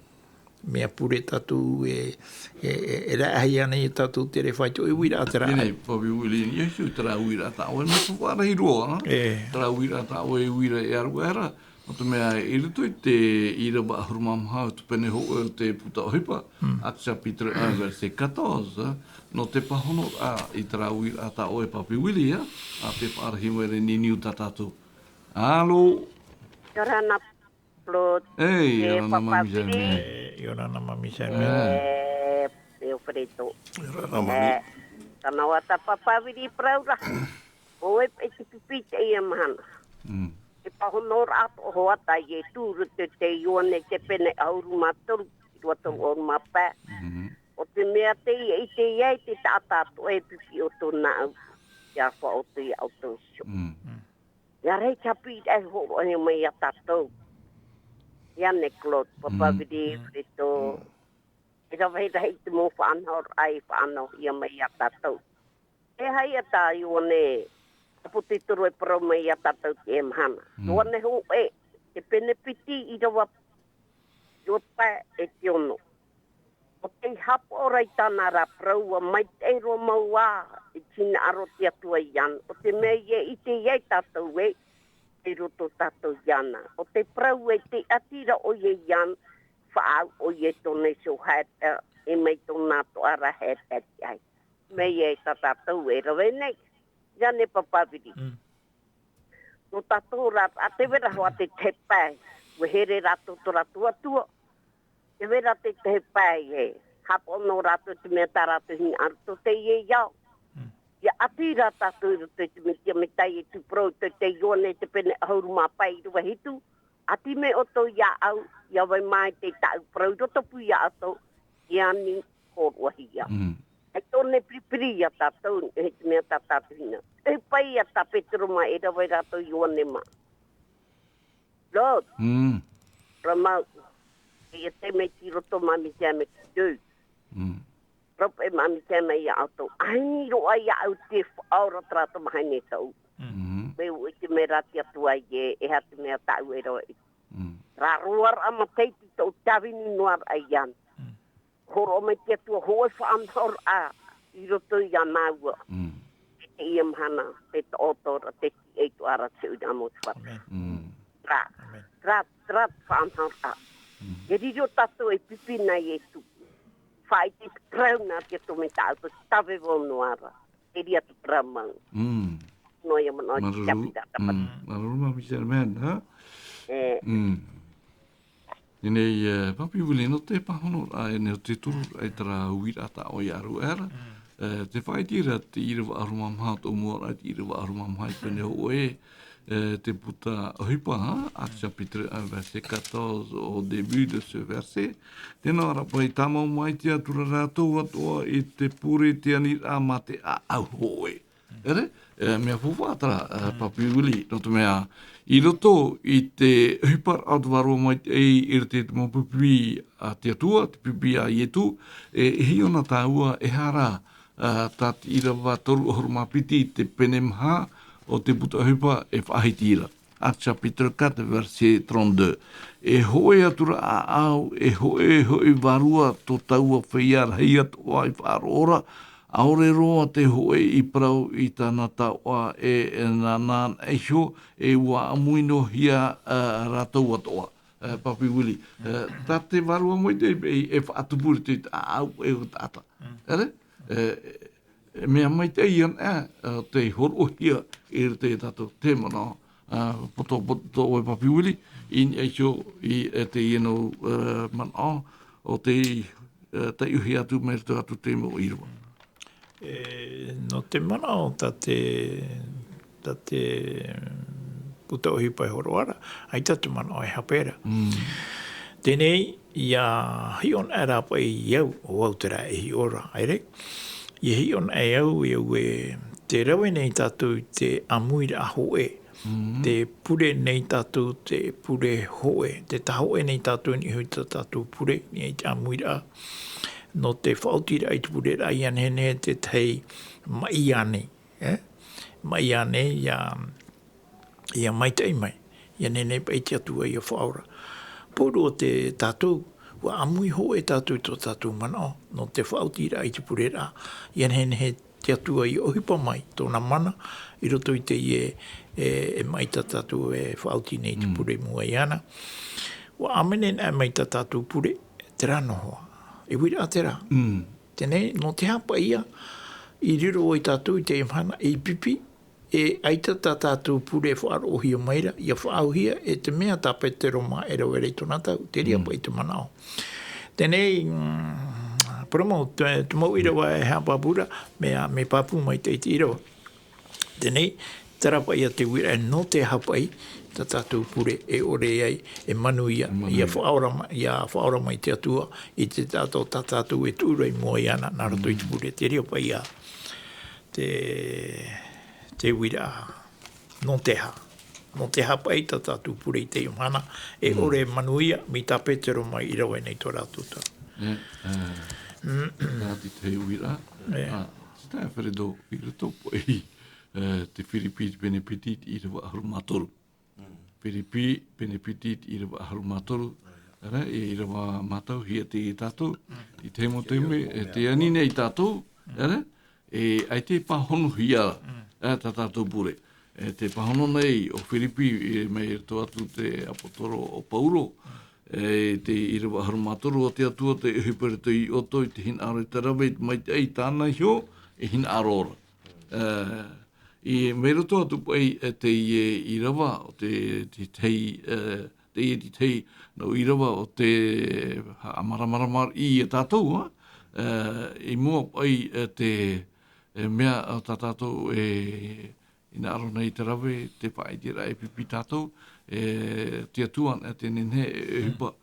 Mea pure tātou e, e, e, e rahi ana ia tātou te reira faito, e uiraʻa terā. Teie nei, Papi Willie, e hiʻo terā uiraʻa tā ʻoe, nō te faʻarahi roa, ā? Terā uiraʻa tā ʻoe, e uira e aru, ʻaore rā, nō te mea i roto i te ʻīrava ʻahuru mā maha o te pene hōʻē o te puta ʻohipa, Actes chapitre un, verset quatorze, nō te pāhonoraʻa i terā uiraʻa tā ʻoe, Papi Willie, ā, ā, te faʻarahi mai ra i niuniu tā tātou. Alo? ʻIa ora na. Claude. Ei, e ʻia ora na, Papa Mami Vili. Saime. E, ʻia ora na, Mami Saime. E, e Alfredo. ʻIa ora na, Mami. E, tana ʻoe tā Papa Vili parau ra. ʻO ʻoe e te pipi i teie mahana. Mm. E pāhonoraʻa atoʻa hoʻi tā Ietu i roto i te Ioane te pene ʻahuru mā toru, ʻīrava toru ʻahuru mā pae. Mm. ʻO te mea tei ʻite ai te taʻata atoʻa e pipi ʻoutou nāʻu, ʻia faʻaoti ia ʻoutou iho. Mm. ʻIa ʻere te haʻapiʻiraʻa e hōroʻahia mai ia tātou. Ioane, Claude, Papa Vili, Alfredo. E rave rahi te mau faʻanahoraʻa i faʻanahohia mai ia tātou. E aha ia tā Ioane, ʻāpōsetolo e parau mai ia tātou i teie mahana. Mm. Ioane hōʻē, te pene piti, ʻīrava ʻīrava pae e te ono. ʻO tei haʻapaʻo ra i tāna ra parau, ʻua maitaʻi roa mau ā i te hinaʻaro o te Atua iāna. ʻO te mea ʻia ʻite ai tātou ē, tei roto tātou iāna. ʻO te parau ē, tei ʻati ra ʻoia iāna, faʻaau ʻoia i tōna iho haere, e mai tōna atoʻa ra haere atu ai. Mai ai tā tātou e rave nei, Ioane, Papa Vili. Mm. Nō tātou rā, ʻa te vera hoʻi te tahi pae, ʻua here rātou tō rātou Atua. Te vera te tahi pae e, haʻapaʻo nō rātou te mea tā rātou hinaʻaro tō teie ao. Mm. ʻIa ʻati rā tātou i roto i te Mesia Mesia Ietu Kiristo, te Ioane te pene ʻahuru mā pae ʻīrava hitu. ʻAti mai ʻoutou iāʻu, ʻia vai mai te tāʻu parau i roto pū iā ʻoutou, ʻia ani hōroʻahia. Mm. ʻAita ʻō nei piripiri ia tātou, e te mea tā tātou hinaʻaro. E paʻi ia tā Petero mā, e rave rātou Ioane mā. Lord. Mm. Rā mau. E ia te mea i roto mā Mesia Mesia. Mm. Rāpae mā Mesia mai ia ʻoutou. ʻAita roa iāʻu te faʻaora terā tamahine tāʻu. Mm. Mea ʻua ʻite mai rā te Atua ē, e aha te mea tāʻu e rave. Mm. Rā roa rā matahiti tō tāvini noa rā iāna. Mm. Hōroʻa mai te Atua hōʻē faʻanahoraʻa i roto iā māua. Mm. I teie mahana, te taʻoto ra, te tiʻaituʻa ra, te uiraʻa mau te Fatu. Amen. Mm. Rā, Amen. Rā, rā faʻanahoraʻa. Mm. E riro tātou e pipi nā Ietu. Faʻaʻite te parau nā te Atua mai tāʻu, tō te tave vau noa ra. E riro te parau mau. Mm. Noa ia manaʻo te Māuruuru. Tāpiti, tāpiti. Mm. Māuruuru, Mami Saime, ha? E. Mm. Teie nei, e, Papi Willie, nō te pāhonoraʻa, e, nō te toru, e, terā uiraʻa tā ʻoe i ʻaru, e, ra. Mm. E, tē faʻaʻite ra te ʻīrava ʻahuru mā maha, tō mua ra te ʻīrava ʻahuru mā maha i te pene hōʻē, e, te puta ʻohipa, ha? Actes chapitre un, verset quatorze, au début de ce verset. Tē nā rāpae, tāmau mai te Atua rātou atoʻa i te pure, te aniraʻa mā te ʻāʻau hōʻē. ʻEre, e, mea faufaʻa terā, e, Papi Willie, nō te mea, i roto i te ʻohipa o te Vārua Maitaʻi, i roto i te mau pipi a te Atua, te pipi a Ietu, e, e hiʻo na tāua, e aha rā, e, tā te ʻīrava toru ʻahuru mā piti, te pene maha o te puta ʻohipa e faʻahiti ra. Actes chapitre quatre, verset trente-deux. E hōʻē atura ʻāʻau, e hōʻē hoʻi vārua tō taua feiā rahi atoʻa i faʻaroʻo ra, ʻaore roa te hōʻē i parau i tāna taoʻa e, e nāna iho, e ʻua ʻāmui noa hia, ā, rātou atoʻa. Ā, Papi Willie, ā, tā te Vārua Maitaʻi e, e faʻatupu i te ʻāʻau e o taʻata. ʻEre? Ā, e mea maitaʻi ana, ā, tei hōroʻahia i roto i tā tātou te manaʻo, ā, poto, poto ʻoe Papi Willie, i niʻa iho i, e teie nō, ā, manaʻo, ʻo tei, ā, taiʻohia atu mai roto atu te mau ʻīrava. E, nō te manaʻo tā te, tā te puta ʻohipa e hōroʻa ra, ʻaita te manaʻo e hape ra. Mm. Teie nei, ʻia hiʻo na rāpae au, ʻo au terā e hiʻo ra, ʻeʻere? ʻIa hiʻo na au, e au e, tē rave nei tātou i te ʻāmuiraʻa hōʻē. Mm. Tē pure nei tātou te pure hōʻē. Tē tahoʻē nei tātou i niʻa i tā tātou pure, i niʻa i te ʻāmuiraʻa. Nō te faʻaotiraʻa i te pureraʻa, ʻia nehenehe te tahi maʻi ānei, e? Maʻi ānei, ʻia, ʻia maitaʻi mai. ʻIa nehenehe paʻi te Atua ʻia faʻaora. Pōrua o te tātou, ʻua ʻāmui hōʻē tātou i tō tātou manaʻo, nō te faʻaotiraʻa i te pureraʻa. ʻIa nehenehe te Atua ʻia ʻohipa mai tōna mana i roto i teie, e, e maʻi tā tātou e faʻaoti nei i te pure i mua iāna. ʻUa ʻāmene na mai tā tātou pure, terā noa. E uiraʻa terā. Mm. Teie nei, nō te aha paʻi ïa, i riro ai tātou i teie mahana, ei pipi, E ʻaita tā tātou pure e faʻaroʻohia mai ra, ʻia faʻaauhia e te mea tā Petero mā e rave ra i tōna tau, te reira paʻi te manaʻo. Teie, mm, parau mau, te, te mau ʻīrava e haʻapāpū ra, mea, mea pāpū maitaʻi te ʻīrava. Teie, terā paʻi ia te uiraʻa, e nō te aha paʻi tā tātou pure e ʻore ai, e manuia, ʻia faʻaora ma-, ʻia faʻaora mai te Atua i te taʻata tā tātou e tuʻu ra i mua iāna, nā roto i te pure, te reira paʻi ia te, te uiraʻa, nō te aha. Nō te aha paʻi tā tātou pure i teie mahana, e ʻore e manuia, mai tā Petero mā i rave nei tō rātou tau. E, e, tā te tahi uiraʻa, e, a, tā Alfredo i roto paʻi, e, te Firipi pene piti ʻīrava ʻahuru mā toru. Firipi pene piti ʻīrava ʻahuru mā toru, ʻere, e ʻīrava mātauhia teie ia tātou, i te mau taime, e te ani nei tātou, ʻere, e, ʻaita e pāhonohia ra, e, tā tātou pure. E, tē pāhono nei ʻo Firipi, e, mai roto atu te ʻāpōsetolo ʻo Paulo, e, te ʻīrava ʻahuru mā toru, ʻo te Atua tei ʻohipa i roto iā ʻoutou i te hinaʻaro i te rave, i te maitaʻi, tāna iho e hinaʻaro ra. E, i, mai roto atu paʻi, e, teie ʻīrava, ʻo te, te, te, e, teie te tahi nō ʻīrava ʻo tē haʻamāramarama ia tātou, ā, e, i mua paʻi, e, te, e, mea, ā, tā tātou e hinaʻaro nei i te rave, te faʻaʻiteraʻa e pipi tātou, e, te Atua, e, tē nehenehe e ʻohipa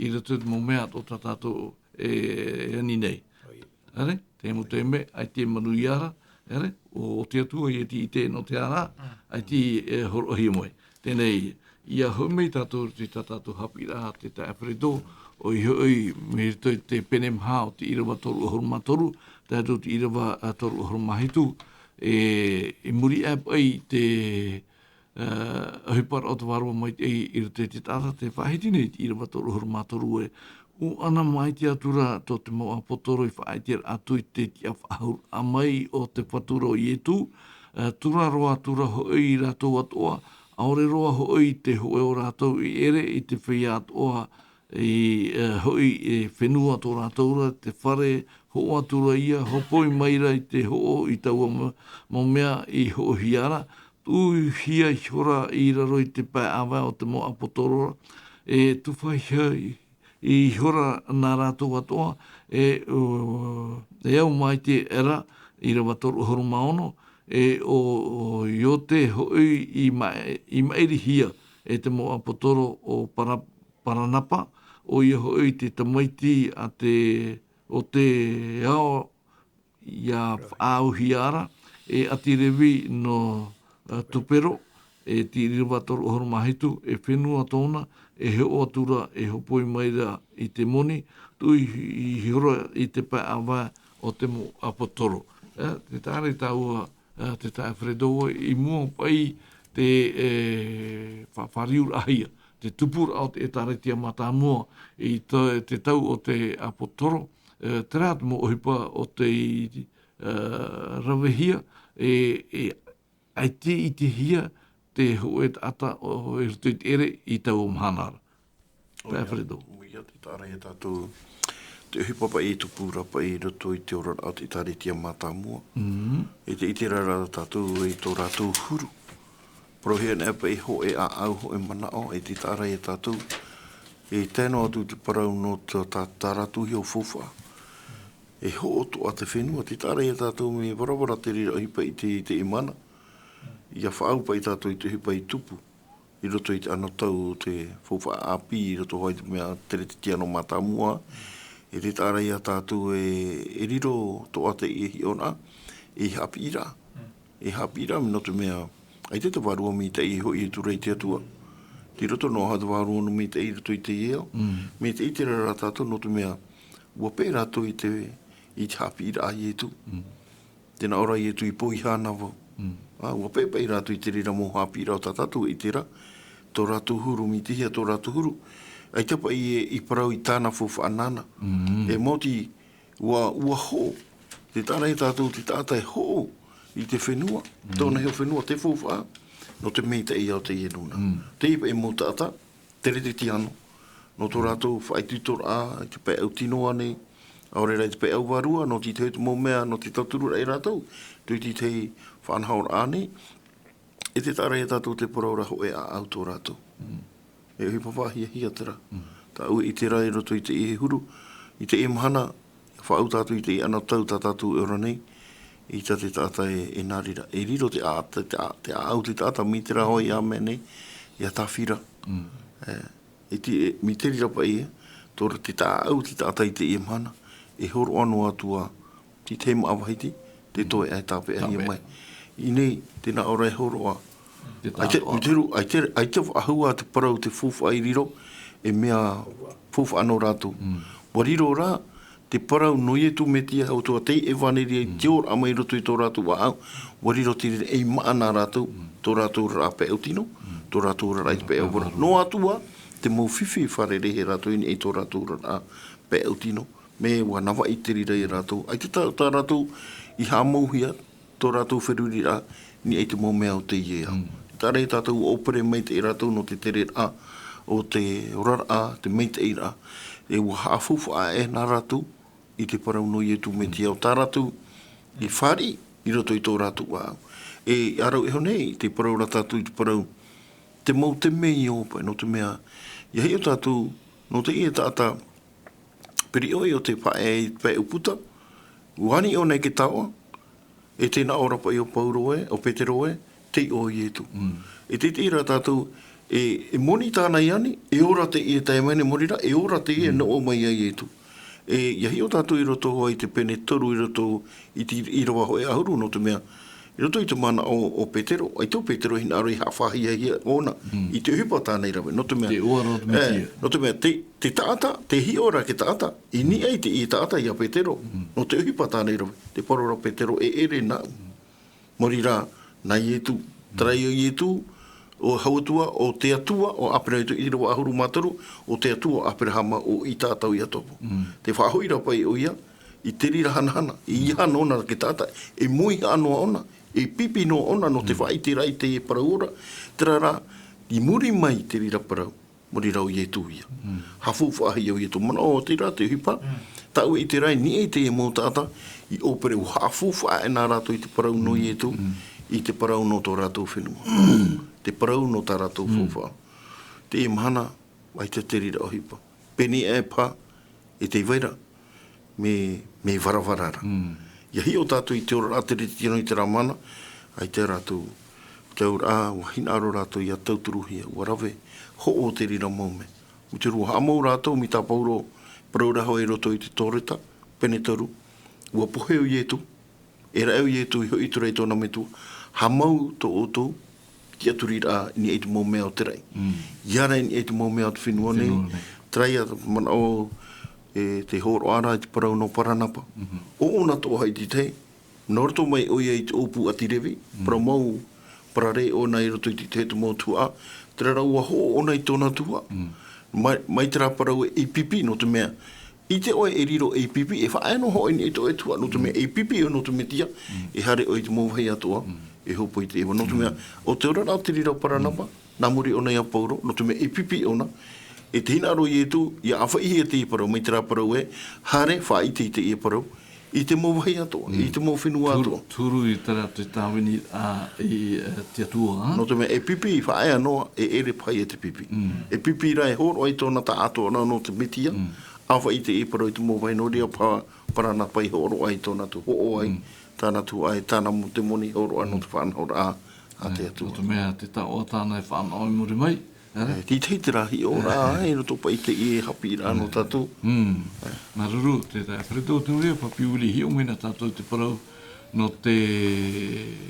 i roto i te mau mea tō tā tātou e, e ani nei. ʻAre, te mau taime, ʻaita e manuia ra, ʻere, ʻo, ʻo te Atua ia tei ʻite nō te aha, ʻaita e hōroʻahia mai. Teie, ʻia hoʻi mai tātou i tā tātou haʻapiʻiraʻa, te taeaʻe Alfredo, ʻoia hoʻi, mai roto i te pene maha o te ʻīrava toru ʻahuru mā toru, tae atu i te ʻīrava, ā, toru ʻahuru mā hitu, e, i muri aʻe paʻi i te, ā, ʻohiparaʻa o te Vārua Maitaʻi i roto i te taʻata, tē faʻahiti nei i te ʻīrava toru ʻahuru mā toru ē, ʻua ʻanaʻanatae atu ra tō te mau ʻāpōsetolo i faʻaʻiteraʻa atu i te tiʻafaʻahou mai o te Fatu ra ʻo Ietu, ā, tura roa, tura hoʻi rātou atoʻa, ʻaore roa hoʻi te hōʻē o rātou i ʻere i te feiā atoʻa, i, ā, hoʻi e fenua tō rātou ra, te fare, hoʻo atu ra ia, hopoi mai ra i te hoʻo i taua ma-, mau mea i hoʻohia ra, tuʻuhia ihora i raro i te pae ʻāvae o te mau ʻāpōsetolo ra, e tufaihia i, ihora nā rātou atoʻa, e, ʻo, e au maitaʻi ra, ʻīrava toru ʻahuru mā ono, e ʻo, ʻo Iote hoʻi i ma-, i maʻirihia e te mau ʻāpōsetolo ʻo Para-, Paranapa, ʻoia hoʻi te tamaiti a te, o te ao ʻia faʻaauhia ra, e ʻāti Revi nō, ā, Tupero, e te ʻīrava toru ʻahuru mā hitu, e fenua tōna, e hoʻo atu ra, e hopoi mai ra i te moni, tuʻu i, i, ihora i te pae ʻāvae o te mau ʻāpōsetolo. E, tē taʻa ra tāua, ā, te taeaʻe Alfredo, i mua paʻi te, e, fa-, fāriuraʻahia, te tupuraʻa o te ʻĒtārētia mātāmua i te, te tau o te ʻāpōsetolo, e, terā te mau ʻohipa ʻo tei, e, ravehia, e, e, ʻaita i ʻitehia te hōʻē taʻata ʻo, i roto i te ʻere i taua mahana ra. ʻOia. Taeaʻe Alfredo. ʻOia, tē taʻa ra ia tātou te ʻohipa paʻi e tupu ra paʻi i roto i te oraraʻa o te ʻĒtārētia mātāmua. Mm. E tē ʻite ra tātou i tō rātou huru. Parauhia anaʻe paʻi hōʻē ʻāʻau, hōʻē manaʻo, e tē taʻa ra ia tātou. E tae noa atu te parau nō tā, tā, tā rātou iho faufaʻa. E hoʻo atoʻa te fenua, tē taʻa ra ia tātou mea varavara te reira ʻohipa i te, i te ʻīmana. ʻIa faʻaau paʻi tātou i te ʻohipa i tupu i roto i te anotau o te faufaʻa ʻāpī, i roto hoʻi i te mea teretetiano mātāmua, e tē taʻa ra ia tātou e, e riro atoʻa teie hiʻoraʻa, ei haʻapiʻiraʻa. Ei haʻapiʻiraʻa, nō te mea, ʻaita te vārua maitaʻi e hoʻi atu ra i te Atua. Tei roto noa te vārua nō maitaʻi i roto i teie ao. Mm. Mea tē ʻite ra tātou nō te mea, ʻua peʻe rātou i te, i te haʻapiʻiraʻa a Ietu. Mm. Tē nā ʻō ra Ietu i pō iho na vau. Mm. Ā, ʻua peʻe paʻi rātou i te reira mau haʻapiʻiraʻa o tā tātou e ʻite ra, tō rātou huru, mea ʻitehia tō rātou huru. ʻAita paʻi e, i parau i tāna faufaʻa nāna. Mm. E maoti, ʻua, ʻua hoʻo. Tē taʻa ra ia tātou te taʻata e hoʻo i te fenua. Mm. Tōna iho fenua, te faufaʻa. Nō te maitaʻi o teie nūnaʻa. Mm. Teie paʻi mau taʻata, teretetiano. Nō tō rātou faʻaitoitoraʻa, i te pae ʻau tino ānei, ʻaore rā i te pae ʻau vārua, nō te tahi mau mea, nō te tauturu ra ia rātou, tō te tahi faʻanahoraʻa ānei, E te taʻa ra ia tātou te parau ra hōʻē ʻāʻau tō rātou. E ʻohipa faʻahiahia terā. Tāʻu e ʻite ra i roto i teie huru, i teie mahana, faʻaau tātou i teie anotau tā tātou e ora nei, i tā te taʻata e, e nā reira. E riro te ʻā-, te, te ʻā-, te ʻāʻau te taʻata, mai terā hoʻi i ʻāmui nei, ia tāfira. E, i te, e, mai te reira paʻi, tō ra te taʻaʻau te taʻata i teie mahana, e hōroʻa noa atu ā, te tahi māʻa vahiti, te toe ʻae tāpeʻahia mai. I nei, tēnā ʻō ra e hōroʻa. Te ʻAita, taʻatoʻa. Te ru-, ʻaita, ʻaita faʻahou ā te parau te faufaʻa i riro, e mea faufaʻa nō rātou. Ua riro rā, te parau nō Ietu Metia, ʻo tō te ʻevanelia i te ora mai roto i tō rātou ʻāʻau, ua riro te reira ei māʻa nā rātou, tō rātou oraraʻa pae ʻau tino, tō rātou oraraʻa i te pae ʻau vara. Noa atu ā, te mau fifi e fārerei e rātou i niʻa i tō rātou oraraʻa pae ʻau tino. Mea ua navaʻi te reira ia rātou. ʻAita tā, tā rātou i haʻamauhia tō rātou feruriraʻa, i niʻa i te mau mea o teie ao. Terā tātou ua ʻōpere mai te rātou nō te tereraʻa o te oraraʻa, te maitaʻiraʻa. E ua haʻafaufaʻa aʻe nā rātou i te parau nō Ietu Metia ʻo tā rātou i fāriʻi i roto i tō rātou ʻāʻau. E ʻārau iho nei, te parau ra tātou i te parau, te mau temeio paʻi, nō te mea, ia hiʻo tātou, nō teie taʻata, Piriʻoi ʻo te pae, pae ʻuputa, ua ani ʻōna i te taoʻa, e tēnā ʻō ra paʻi ʻo Pauro ē, ʻo Petero ē, tei ʻō Ietu. E te, te reira tātou, e, e moni tāna i ani, e ora teie tae mai nei, moni rā, e ora teie nō ʻō mai ia Ietu. E, ia hiʻo tātou i roto hoʻi i te pene toru i roto i te, i rava hoʻi ʻahuru, nō te mea, I roto i te manaʻo o, o Petero, ʻaita ʻo Petero e hinaʻaro i haʻafāhiahia ʻōna i te ʻohipa tāna i rave. Nō te mea, te ʻoa roa o te Metia. Nō te mea, te, te taʻata, te hiʻo ra te taʻata, i niʻa i te, i taʻata ia Petero, nō te ʻohipa tāna i rave. Te parau ra Petero e ʻere nāʻu. Maori rā, nā Ietu, terā ia Ietu, ʻo hau atu ā, ʻo te Atua, ʻo Aperahama i te ʻīrava ʻahuru mā toru, ʻo te Atua o Aperahama, ʻo Isaaka, Iakobo. Te faʻahoʻi ra paʻi ʻoia, i te reira hanahana, e ʻeiaha noa ʻōna te taʻata, e mōihaʻa noa ʻōna, e pipi noa ʻōna nō te faʻaʻite ra i te parau ora, terā rā, i muri mai te reira parau, muri rā ʻo Ietu ia. Haʻafaufaʻahia ʻo Ietu, manaʻo ʻo te reira te ʻohipa, tāʻu e ʻite ra i niʻa i te mau taʻata, i ʻōpere ua haʻafaufaʻa aʻe nā rātou i te parau nō Ietu, i te parau nō tō rātou fenua. Te parau nō tā rātou faufaʻa. Teie mahana, ʻaita te reira ʻohipa. Pēnei aʻe paha, e tei vai ra, mea, mea varavara ra. Ia hiʻo tātou i te oraraʻa teretino i terā mahana, ʻaita rātou, te auraʻa, ua hinaʻaro rātou ia tauturuhia, ua rave, hoʻo te reira mau mea. Mai te reira ua haʻamau rātou, mai tā Pauro, parau ra hoʻi i roto i te Toreta, pene toru, ua pohe ʻo Ietu, e raʻe ʻo Ietu i hoʻi atu ra i tōna metua, haʻamau tō ʻoutou tiʻaturiraʻa i niʻa i te mau mea o te raʻi. ʻIa ora i niʻa i te mau mea o te fenua nei, terā ia te manaʻo e te hōroʻa ra i te parau nō Paranapa. ʻO ʻōna atoʻa hoʻi te tahi, nā roto mai ʻoia i te ʻōpū ʻāti Revi, parau mau, parare ʻōna i roto i te tahi o te mau tuhaʻa, terā rā ua hoʻo ʻōna i tōna tuhaʻa. Mai, mai terā parau e, e pipi, nō te mea, ʻite ʻoe e riro ei pipi, e faʻaea noa hoʻi i niʻa i tō ʻoe tuhaʻa, nō te mea ei pipi ʻoe nō te Metia, e haere ʻoe i te mau vāhi atoʻa, e hōpoi i te ʻeva. Nō te mea, ʻo te oraraʻa o te reira o Paranapa, nā muri ʻōna ia Pauro, nō te mea ei pipi ʻōna, e te hinaʻaro o Ietu, ʻia ʻāfaʻihia teie parau, mai terā parau ē, haere, faʻaʻite i teie parau, i te mau vāhi atoʻa, i te mau fenua atoʻa. Turu, turu i terā te tāvini, ā, i, ā, te Atua, ā? Nō te mea, e pipi, faʻaea noa, e ʻere paha ia te pipi. E pipi rā, e hōroʻa i tōna taʻatoʻaraʻa nō te Metia, ʻāfaʻi i teie parau i te mau vāhi, nō reira paha Paranapa i hōroʻa i tōna tuhaʻa, hoʻo ai, tāna tuhaʻa, e tāna mau te moni hōroʻa nō te faʻanahoraʻa a te Atua. Nō te mea, te taoʻa tāna e faʻanaho i muri mai, ʻere? E, te, te, terā hiʻoraʻa, i roto paʻi i teie haʻapiʻiraʻa nō tātou. Māuruuru, te taeaʻe Alfredo, te ʻore, Papi Willie, hiʻo mai na tātou te parau, nō te,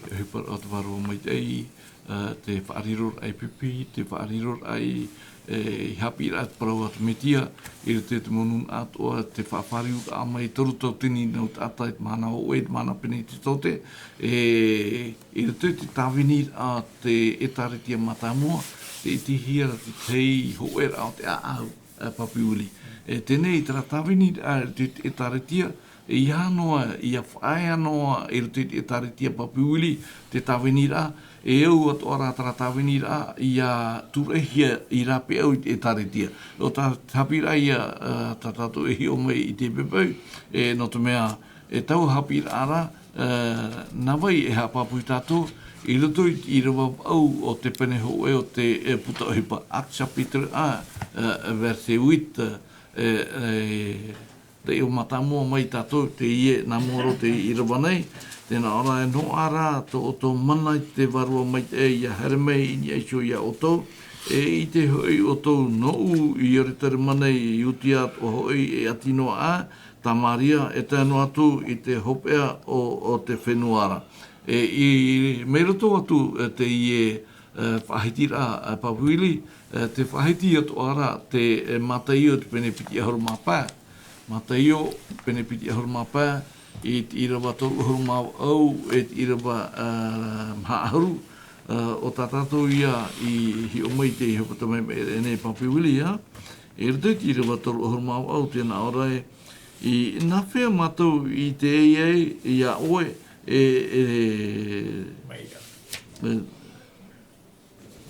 e, parau, te Vārua Maitaʻi, ā, te faʻariroraʻa i pipi, te faʻariroraʻa i, e, i haʻapiʻiraʻa te parau a te Metia, i roto i te mau nūnaʻa atoʻa, te faʻafāriuraʻa mai toru tauatini nau taʻata i te mahana hōʻē, i te mahana pene i te taote, e, i roto i te tāviniraʻa te ʻĒtārētia mātāmua, tē ʻitehia ra te tahi hōʻēraʻa o te ʻāʻau, ā, Papi Willie. E teie nei, terā tāviniraʻa i roto i te ʻĒtārētia, e ʻeiaha noa, ʻia faʻaea noa i roto i te ʻĒtārētia Papi Willie, te tāviniraʻa, e au atoʻa rā terā tāviniraʻa, ʻia tūraʻihia i rāpae ʻau i te ʻĒtārētia. ʻO tā, te haʻapiʻiraʻa ia, ā, tā tātou e hiʻo mai i te peu, e, nō te mea, e taua haʻapiʻiraʻa ra, ā, nā vai e haʻapāpū tātou, I roto i te ʻīrava vaʻu o te pene hōʻē o te, e, puta ʻohipa, Acts chapitre un, e, e, verset huit, e, e, te iʻoa mātāmua mai tātou, teie nā mua roa te ʻīrava nei, tē nā ʻō ra, e noaʻa rā tō ʻoutou mana i te Vārua Maitaʻi ʻia haere mai i niʻa iho ia ʻoutou, e ʻite hoʻi ʻoutou nōʻu i Ierutarema nei, i Iudea atoʻa hoʻi, e ʻati noa aʻe, Samaria, e tae noa atu i te hopeʻa o, o te fenua ra. E, i, mai roto atu, e, teie, e, faʻahitiraʻa, e, Pāpū Vili, e, tē faʻahiti atoʻa ra te, e, Mataio te pene piti ʻahuru mā pae. Mataio, pene piti ʻahuru mā pae, i te ʻīrava toru ʻahuru mā vaʻu, e te ʻīrava, e, maha ʻahuru, e, ʻo tā tātou ia i hiʻo mai i te hepetoma mai nei Pāpū Vili, ā. I roto i te ʻīrava toru ʻahuru mā vaʻu, tē nā ʻō ra ē, i nā hea mātou i teie ai ia ʻoe, e, e, Mai ra. E,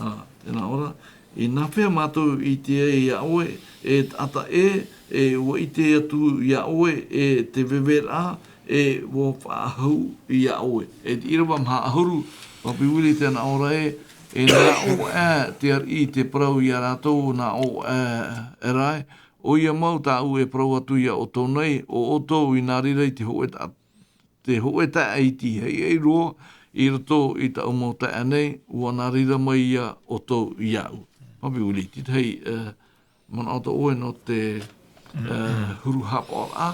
ā, tē nā ʻō ra, i nā hea mātou i teie ai ia ʻoe, e taʻata ē, e ʻua ʻite atu ia ʻoe, e te veveraʻa, e ʻua faʻahou ia ʻoe. E te ʻīrava maha ʻahuru, Pāpū Vili, tē nā ʻō ra ē, e nā ʻō aʻe te ariʻi i te parau ia rātou, nā ʻō aʻe, e rā ē, ʻoia mau tāʻu e parau atu ia ʻoutou nei, ʻo ʻoutou i nā reira i te hōʻē ta-, te hōʻē taʻata iti, ʻaita roa i roto i tāʻu mau taeaʻe nei, ʻua nā reira mai ia ʻoutou iāʻu. Pāpū Vili, te tahi, e, manaʻo tō ʻoe nō te, e, huru haʻapaʻoraʻa,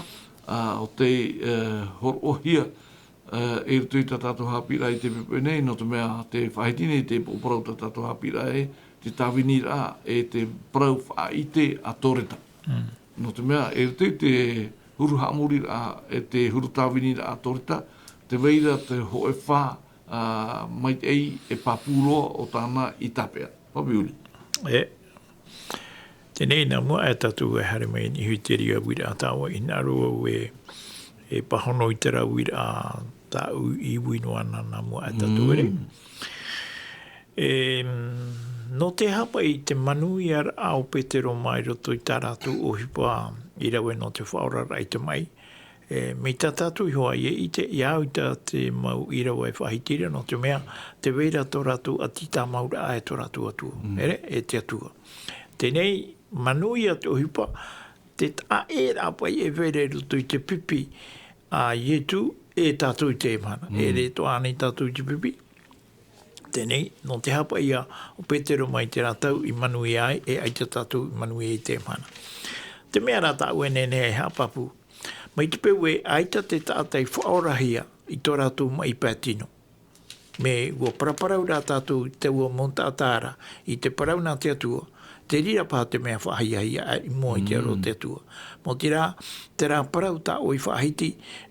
ā, ʻo tei, e, hōroʻahia, e, i roto i tā tātou haʻapiʻiraʻa i te poʻipoʻi nei, nō te mea tē faʻahiti nei te upoʻo parau tā tātou haʻapiʻiraʻa ē, te tāviniraʻa, e te parau faʻaʻite a Toreta. Mm. Nō te mea, i roto i te huru haʻamoriraʻa, e te huru tāviniraʻa a Toreta, tē vai ra te hōʻē fā, ā, maitaʻi e pāpū roa ʻo tāna i tāpeʻa. Pāpū Vili. E, teie nei, nā mua aʻe tātou e haere mai i niʻa i te reira uiraʻa, tāʻu i hinaʻaro au ē, e pāhono i terā uiraʻa tāʻu i iwi noa na, nā mua aʻe tātou, ʻere? Mm. E, nō te aha paʻi te manuiaraʻa o Petero mai roto i tā rātou ʻohipa i rave nō te faʻaoraraʻa i te maʻi, e, mai tā tātou iho ā e ʻite, ʻia au i tā te mau ʻīrava e faʻahiti ra, nō te mea, tē vai ra tō rātou ʻati tāmauraʻa e tō rātou Atua. Mm. ʻEre, e te Atua. Teie nei, manuia te ʻohipa, te taʻa ʻē ra paʻi e vai ra i roto i te pipi a Ietu, e tātou i teie mahana. Mm. ʻEre atoʻa ānei tātou i te pipi. Teie nei, nō te aha paʻi ïa ʻo Petero mai terā tau i manuia ai, e ʻaita tātou i manuia i teie mahana. Te mea rā tāʻu e nehenehe e haʻapāpū. Mai te peu ē, ʻaita te taʻata i faʻaorahia i tō rātou maʻi pae tino. Mea ʻua paraparau rā tātou i taua mau taʻata ra, i te parau nā te Atua, te reira paha te mea faʻahiahia aʻe i mua i te aro o te Atua. Nō te reira, terā parau tā ʻoe i faʻahiti,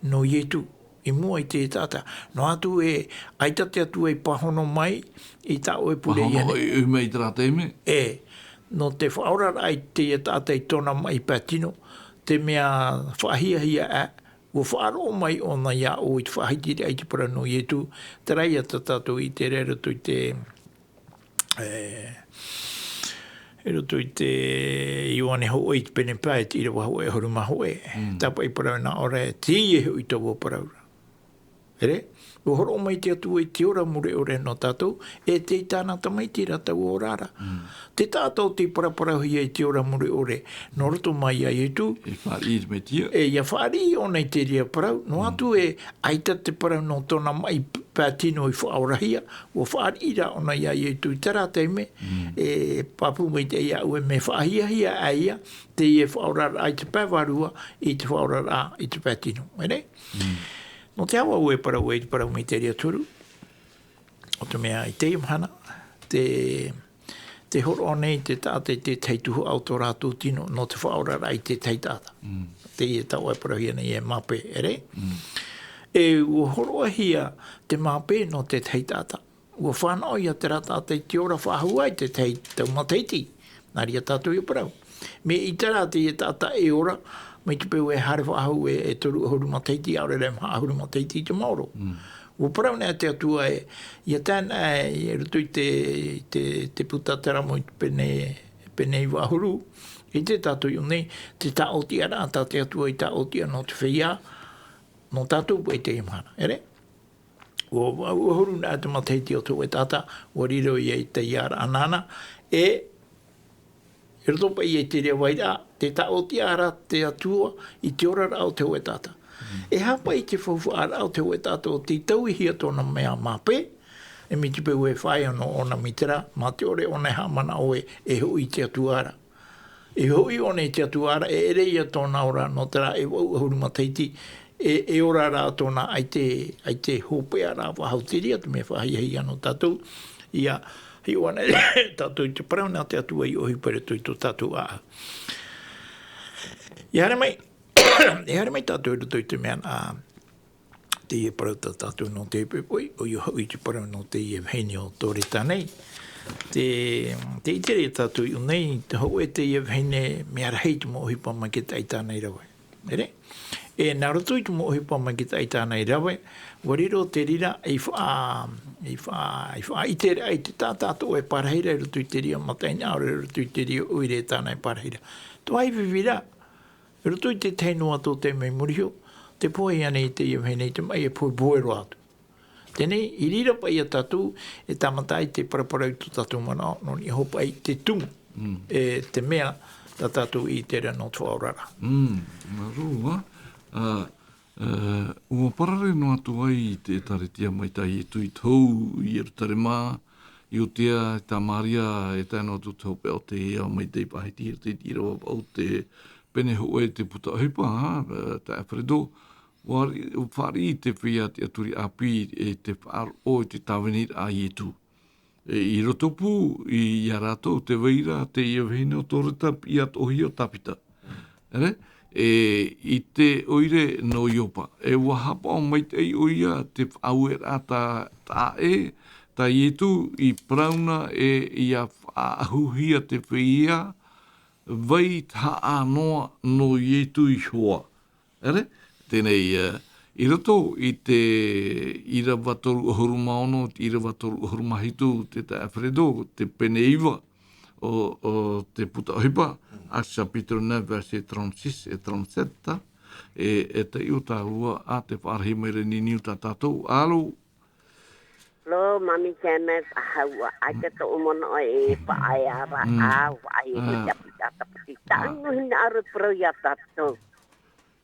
nō Ietu, i mua i te taʻata. Noa atu ē, ʻaita te Atua i pāhono mai i tā ʻoe pure iāna. Pāhono mai i terā taime. E, nō te faʻaoraraʻa i te taʻata i tōna maʻi pae tino, te mea faʻahiahia aʻe, ʻua faʻaroʻo mai ʻōna iā ʻoe i te faʻahitiraʻa i te parau nō Ietu, terā ïa tā tātou i ʻite ra i roto i te, e, i roto i te Ioane hōʻē i te pene pae, te ʻīrava hōʻē ʻahuru mā hōʻē. Mm. Tāpaʻo i parau nā ʻō ra, teie hoʻi taua parau ra. ʻEre? ʻUa hōroʻa mai te Atua i te ora mure ʻore nō tātou, e tei tāna tamaiti rā taua ora ra. Mm. Te taʻata ʻo tei paraparauhia i te ora mure ʻore, nō roto mai iā Ietu. E fāriʻi i te Metia. E, ʻia fāriʻi ʻōna i te reira parau, noa atu ē, ʻaita te parau nō tōna maʻi pae tino i faʻaorahia, ʻua fāriʻi rā ʻōna iā Ietu i terā taime, e pāpū maitaʻi iāʻu ē mea faʻahiahia aʻe ïa, teie faʻaoraraʻa i te pae vārua, i te faʻaoraraʻa i te pae tino. ʻEre? Mm. Nō te aha vau e parau ai te parau mai te reira toru, ʻo te mea i teie mahana, te, te hōroʻa nei te taʻata i te tahi tuhaʻa o tō rātou tino, nō te faʻaoraraʻa i te tahi taʻata. Mm. Teie tā ʻoe e parauhia nei e māpē, ʻere? Mm. E ʻua hōroʻahia te māpē nō te tahi taʻata. ʻUa fānaʻo ïa terā taʻata i te ora faʻahou i te tahi tau matahiti. Nā reira tātou i parau. Mea ʻita rā teie taʻata e ora, mai te peu e haere faʻahou e, e toru ʻahuru matahiti, ʻaore rā e maha ʻahuru matahiti i te maoro. Mm. ʻUa parau nei te Atua ē, ʻia tae anaʻe, i roto i te, te, te puta Teramo i te pene, pene iva ʻahuru, ʻite tātou i ʻō nei, te tāʻotiʻaraʻa tā te Atua i tāʻotiʻa nō te feiā, nō tātou paʻi i teie mahana. ʻEre? ua vaʻu ʻahuru nā te matahiti o te hōʻē taʻata, ua riro ia i te iāraʻa nāna, e, i roto paʻi i te reira vairaʻa, tē tāʻotiʻa ra te Atua i te oraraʻa o te hōʻē taʻata. E aha paʻi te faufaʻaraʻa o te hōʻē taʻata ʻo tei tauihia tōna mea māpē, e mea tiʻa paʻi ʻua e faʻaea ʻōna mitera, mā te ʻore ʻōna e haʻamanaʻo ē, e hoʻi i te Atua ra. E hoʻi ʻōna i te Atua ra, e ʻere ia tōna ora nō terā e vaʻu ʻahuru matahiti, e, e ora rā tōna ʻaita, ʻaita hopeʻa ra faʻahou te reira, te mea faʻahiahia nō tātou, ʻia hiʻo anaʻe tātou i te parau nā te Atua i ʻohipa i roto i tō tātou ʻāʻau. ʻIa haere mai, ʻia haere mai tātou i roto i te mea, ā, teie parau tā tātou nō te poipoi, ʻoia hoʻi te parau nō teie vahine o Toreta nei. Te, tē ʻite ra tātou i ʻō nei, te hōʻē teie vahine mea rahi te mau ʻohipa maitaʻi tāna i rave. ʻEre? E nā roto i te mau ʻohipa maitaʻi tāna i rave, ua riro te reira i faʻa-, i faʻa-, i faʻaʻite ra i te taʻata atoʻa e pārahi ra i roto i te reira mataʻeinaʻa, ʻaore rā i roto i te reira ʻoire tāna e pārahi ra. Tō ai vivira, i roto i te tahi noa tō te mea i muri iho, tē pohe ānei teie vahine i te maʻi e pohepohe roa atu. Teie nei, i reira paʻi ia tātou, e tāmata ai te paraparau i tō tātou manaʻo, nō niʻa hoʻi paʻi te tumu, e te mea tā tātou i ʻite ra nō te faʻaoraraʻa. Mm, māuruuru, ā. Ā, ā, ʻua parare noa atu ai te ʻĒkālesia maitaʻi e tui tō Ierutarema, Iudea, Samaria, e tae noa atu te hopeʻa o te iʻa maitaʻi faʻahiti i te ʻīrava vaʻu te pene hōʻē te puta ʻohipa, ā, tā Alfredo, ʻua ri-, ʻua fāriʻi te feiā tiʻaturi ʻāpī e te faʻaroʻo i te tāviniraʻa a Ietu. E, i roto pū i, ia rātou te vai ra, teie vahine o Toreta piʻi atoʻahia ʻo Tāpita. ʻEre? E, i te ʻoire nō Iopa. E ʻua haʻapaʻo maitaʻi ʻoia te faʻaueraʻa tā, tā ʻē, tā Ietu i parau na e ʻia faʻaʻahuhia te feiā, vai tahaʻa noa nō Ietu iho ā. ʻEre? Teie nei, ā, i roto i te ʻīrava toru ʻahuru mā ono, te ʻīrava toru ʻahuru mā hitu, te tā Alfredo, te pene iva o, o te puta ʻohipa, Actes chapitre neuf, verset trente-six et trente-sept, e, e taiʻo tāua ā te faʻarahi mai ra i niuniu tā tātou, alo. Lo, Mami Janet, ʻaita tōʻu manaʻo e faʻaea ra, ʻa, faʻaea te taputaputi. Tāʻu noa hinaʻaro e parau ia tātou.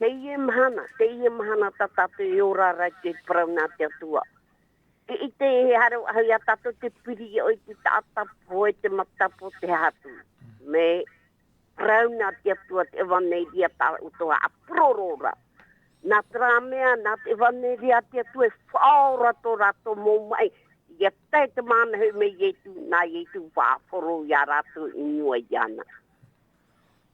Teie mahana, teie mahana tā tātou e ora ra i te parau nā te Atua. E ʻite e haere faʻahou ia tātou te piri ʻoe i te taʻata pohe, te matapo, te hahatu. Mea parau nā te Atua te ʻevaneria tā ʻoutou e haʻapororo ra. Nā terā mea, nā te ʻevaneria a te Atua e faʻaora tō rātou mau maʻi. ʻIa tae te mahana hoʻi mai Ietu, nā Ietu faʻahoro ia rātou i mua iāna.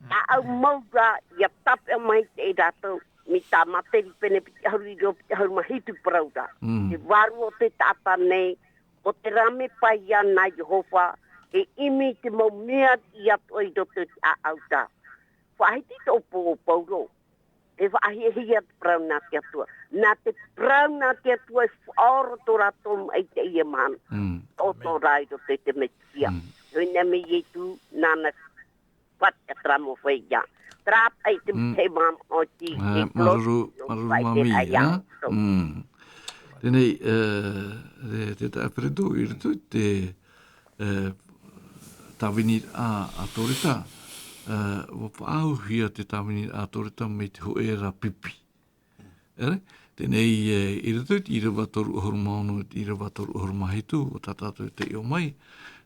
Tāʻau mau rā, ʻia tāpeʻa maitaʻi rātou, mai tā Materi pene piti ʻahuru ʻīrava piti ʻahuru mā hitu parau ra. Te vārua o te taʻata nei, ʻo te rame paʻi nā Iehova, e ʻimi te mau mea riʻi atoʻa i roto i te ʻāʻau ra. Faʻahiti tō Paulo. E faʻahiahia te parau nā te Atua. Nā te parau nā te Atua e faʻaora tō rātou maʻi i teie mahana. Mm. Tō tō rā i roto i te Mesia. Mm. Nō niʻa mai Ietu, nāna Pat e terā mau feiā. Terā paʻi te, mm, te manaʻo oti, ā, e māuruuru, māuruuru Mami, ā? Mm. Teie nei, ā, te, te, te Alfredo, i roto i te, ā, tāviniraʻa a Toreta, ā, ʻua faʻaauhia te tāviniraʻa a Toreta mai te hōʻē ra pipi. ʻEre, teie nei, e, i roto i te ʻīrava toru ʻahuru mā ono, i te ʻīrava toru ʻahuru mā hitu, ʻo tā tātou e taiʻo mai,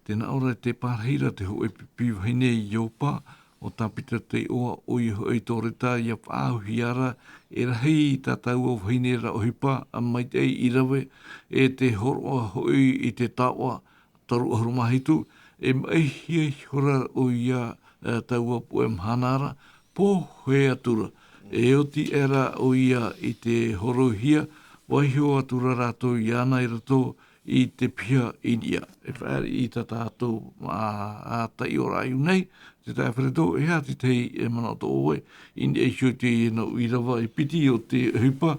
tē nā ʻō ra tē pārahi ra te hōʻē pipi vahine i Iopa, ʻo Tāpita te iʻoa, ʻoia hoʻi Toreta, ʻia faʻaauhia ra, e rahi tā taua vahine ra ʻohipa, ā, maitaʻi i rave, e te hōroʻa hoʻi i te taoʻa, toru ʻahuru mā hitu, e maʻihia ihora ʻoia, ā, taua puʻe mahana ra, pohe atu ra. E oti aʻera ʻoia i te hōroʻahia, vaiiho atu ra rātou iāna i roto i te piha i niʻa. E faʻaʻite tā tātou, ā, ā, taiʻoraʻa i ʻō nei, te taeaʻe Alfredo, e aha te tahi e manaʻo atoʻa ʻoe, i niʻa iho i teie nau ʻīrava e piti o te ʻohipa,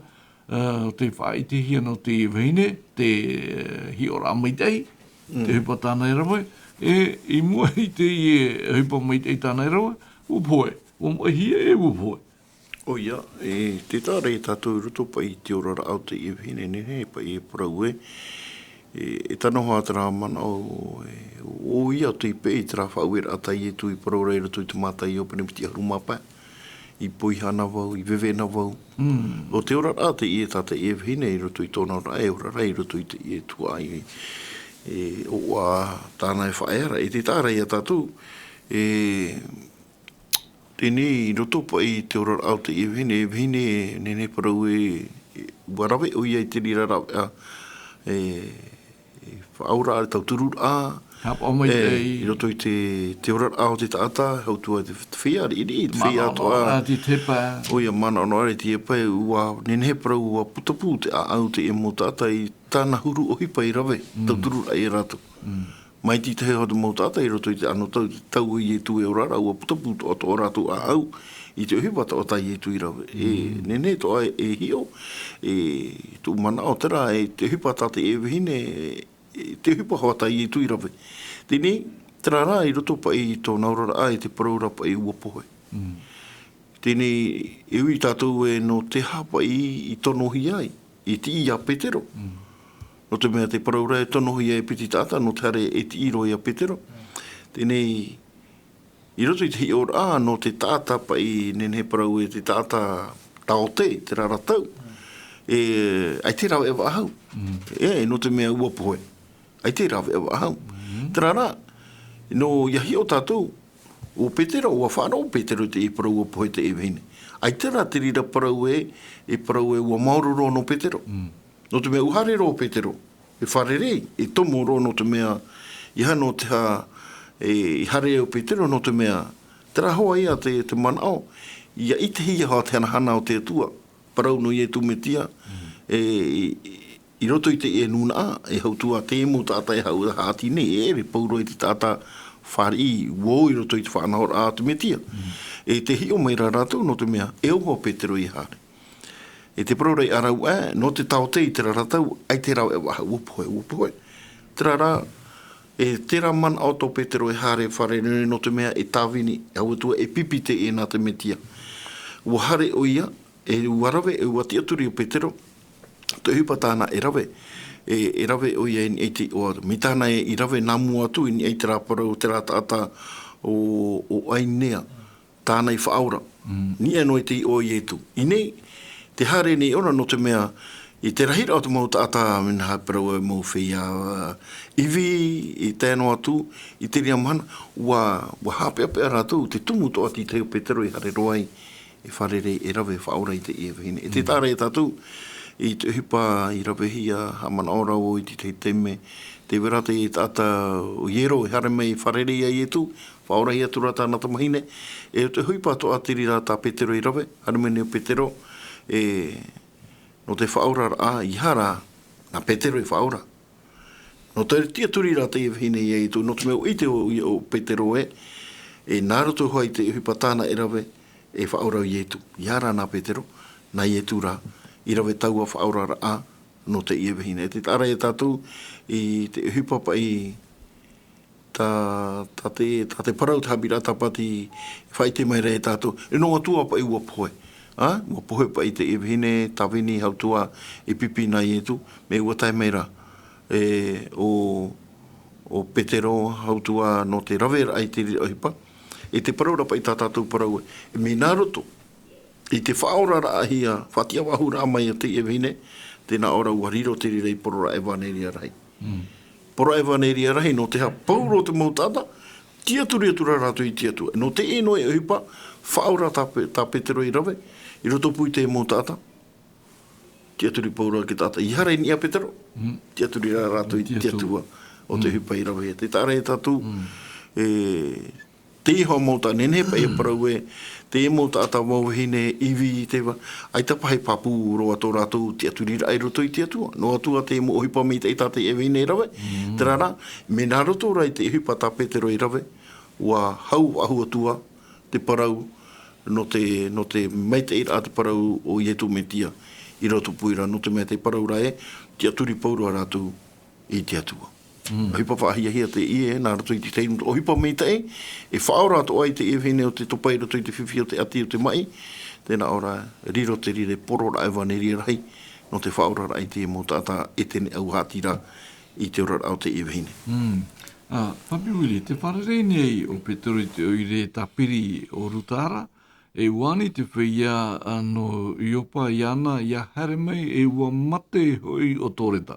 ā, ʻo tei faʻaʻitehia nō te vahine, te, ā, hiʻoraʻa maitaʻi, mm, te ʻohipa tāna e rave, e i mua i teie ʻohipa maitaʻi tāna e rave, ʻua pohe, ʻua maʻihia e ʻua pohe. ʻOia, e, tē taʻa ra ia tātou i roto paʻi i te oraraʻa o teie vahine, nehenehe paʻi e parau ē, e, e tano hoʻi terā manaʻo, e, ʻoia tei peʻe i terā faʻaueraʻa tā Ietu i parau ra i roto i te Mātaio pene piti ʻahuru mā pae, i poiha na vau, i veve na vau. Mm. ʻO te oraraʻa teie tā teie vahine i roto i tōna oraraʻa, e ora ra i roto i teie tuhaʻa, e, ʻoaʻoa tāna e faʻaea ra, e tē taʻa ra ia tātou, e, teie nei, i roto paʻi i te oraraʻa o teie vahine, e vahine, nehenehe e parau ē, e, ʻua rave ʻoia i te reira raveʻa, e, e faʻaora, e tautururaʻa, Haʻapaʻo mai e, te i roto i te, te oraraʻa o te taʻata, hau atu ā te, te feiā riʻiriʻi, te feiā Manaʻo atoʻa. ʻā te tepa. ʻOia, manaʻo ʻā te tepa, ʻua, nehenehe e parau ʻua putapū te ʻāʻau teie mau taʻata i tāna huru ʻohipa i rave, Mm. tautururaʻa ia rātou. Mm. Mai te tahi o te mau taʻata i roto i te anotau, te tau o Ietu e ora ra, ʻua putapū atoʻa ā rātou ʻāʻau i te ʻohipa atoʻa tā Ietu i rave. E, Mm. nehenehe atoʻa e hiʻo, e, tōʻu manaʻo terā, e te ʻohipa tā teie vahine, e, te ʻohipa hoʻi tā Ietu i rave. Teie nei, terā rā, i roto paʻi i tōna oraraʻa, e te parau ra paʻi ʻua pohe. Mm. Teie nei, e ui tātou ē nō te aha paʻi i tonohia ai, i tiʻi ia Petero. Mm. Nō te mea te parau ra e tonohia e piti taʻata, nō te haere e tiʻi roa ia Petero. Teie nei, i roto i te hiʻoraʻa, nō te taʻata paʻi, nehenehe e parau ē te taʻata taote, terā ra tau. E, ʻaita e rāveʻa faʻahou. Mm. E, nō te mea ʻua pohe. ʻAita e rāveʻa faʻahou. Mm. Terā rā, nō ia hiʻo tātou, ʻo Petero, ʻua faʻaroʻo Petero i te parau ʻua pohe teie vahine. ʻAita rā te reira parau ē, e parau ē ʻua maoro roa nō Petero. Mm. Nō te mea ʻua haere roa Petero, e fārerei, e tomo roa nō te mea, ʻeiaha nō te aha, e, i haere ai ʻo Petero nō te mea, terā hoʻi ia te, te manaʻo, ʻia ʻitehia hoʻi te hanahana o te Atua, parau nō Ietu Metia, Mm. e, i, i roto i teie nūnaʻa, e hau atu ā te mau taʻata e hau-, haʻati nei, e ʻere pauroa i te taʻata fāriʻi, ʻua ō i roto i te faʻanahoraʻa a te Metia. Mm. E tē hiʻo mai ra rātou nō te mea, e ʻoaʻoa Petero i haere. E te parau ra i ʻārauaʻe, nō te taote i terā ra tau, ʻaita e rāveʻa faʻahou, ʻua pohe, ʻua pohe. Terā rā, e terā manaʻo tō Petero e haere fārerei nō te mea e tāvini, e hau atu ā e pipi teie nā te Metia. ʻUa haere ʻoia, e ʻua rave, e ʻua tiʻaturi ʻo Petero, te ʻohipa tāna e rave, e, e rave ʻoia i niʻa i te iʻoa. Mai tāna e, i rave nā mua atu, i niʻa i terā parau, terā taʻata ʻo, ʻo ʻAinea. Tāna i faʻaora. Mm. Niʻa noa i te iʻoa o Ietu. I nei, tē haere nei ʻōna nō te mea, i te rahiraʻa o te mau taʻata, mea nā, parau ē mau feiā, ā, ivi, i tae noa atu, i te reira mahana, ʻua, ʻua haʻapeʻapeʻa rātou, te tumu atoʻa te tahi o Petero i haere roa ai, e fārerei, e rave, e faʻaora i teie vahine. E tē Mm. taʻa ra ia tātou, i te ʻohipa i ravehia, haʻamanaʻo ra vau i te tahi taime, tē vai ra te taʻata ʻo Iero, e haere mai e fārerei ia Ietu, faʻaorahia atu ra tāna tamahine, e ʻo te ʻohipa atoʻa te reira tā Petero i rave, haere mai nei ʻo Petero, e, nō te faʻaoraraʻa, ʻeiaha rā, nā Petero e faʻaora. Nō te tiʻaturi ra teie vahine ia Ietu, nō te mea ʻua ʻite ʻo, ʻo Petero ē, e nā roto hoʻi i te ʻohipa tāna e rave, e faʻaora ʻo Ietu. ʻEiaha rā nā Petero, nā Ietu rā, i rave taua faʻaoraraʻa, nō teie vahine. E tē taʻa ra ia tātou, i te ʻohipa paʻi, tā, tā te, tā te parau, te haʻapiʻiraʻa Tāpati, e faʻaʻite mai ra ia tātou. E nō atu ā paʻi ʻua pohe. Ā, ʻua pohe paʻi teie vahine, tāvini, hau atu ā e pipi nā Ietu, mea ʻua tae mai ra. E, ʻo, ʻo Petero, hau atu ā nō te raveraʻa i te reira ʻohipa. E te parau ra paʻi tā tātou parau ē, mea nā roto i te faʻaoraraʻahia, faʻatiʻa-faʻahou-raʻa mai a teie vahine, tē nā ʻō ra ʻua riro te reira i poro ra ʻevaneria rahi. Mm. Poro ra ʻevaneria rahi, nō te aha, pauroa te mau taʻata, tiʻaturi atu ra rātou i te Atua. Nō teie noa e ʻohipa, faʻaora tā Pe-, tā Petero i rave, i rotopū i te mau taʻata, tiʻaturi pauroa te taʻata. ʻEiaha rā i niʻa Petero, Mm. tiʻaturi rā rātou i te Atua. Atua. ʻO te Mm. ʻohipa i rave. Tē taʻa ra ia tātou, Mm. e, Teie hoʻi mau taʻata, nehenehe paʻi e parau ē, teie mau taʻata, mau vahine, ivi, tē vai, ʻaita paha e pāpū roa tō rātou tiʻaturiraʻa i roto i te Atua. Noa atu ā te mau ʻohipa maitaʻi tā teie vahine i rave, Mm. terā rā, mea nā roto rā i te ʻohipa tā Petero i rave, ʻua hau faʻahou atu ā te parau nō te, nō te maitaʻiraʻa te parau o Ietu Metia i rotopū ra, nō te mea te parau ra ē, tiʻaturi pauroa rātou i te Atua. ʻOhipa faʻahiahia teie, nā roto i te tahi mau ʻohipa maitaʻi, e faʻaora atoʻa i teie vahine o te topa i roto i te fifi o te ʻati o te maʻi, tē nā ʻō ra, riro te rire poro raʻa evanelia rahi, nō te faʻaoraraʻa i te mau taʻata e tene au haʻati ra i te oraraʻa o teie vahine. Mm. Ā, Papi Willie, tē fārerei nei ʻo Petero i te ʻoire tāpiri o Ruta ra, e ʻua ani te feiā, ā, nō Iopa iāna ʻia haere mai, e ʻua mate hoʻi ʻo Toreta.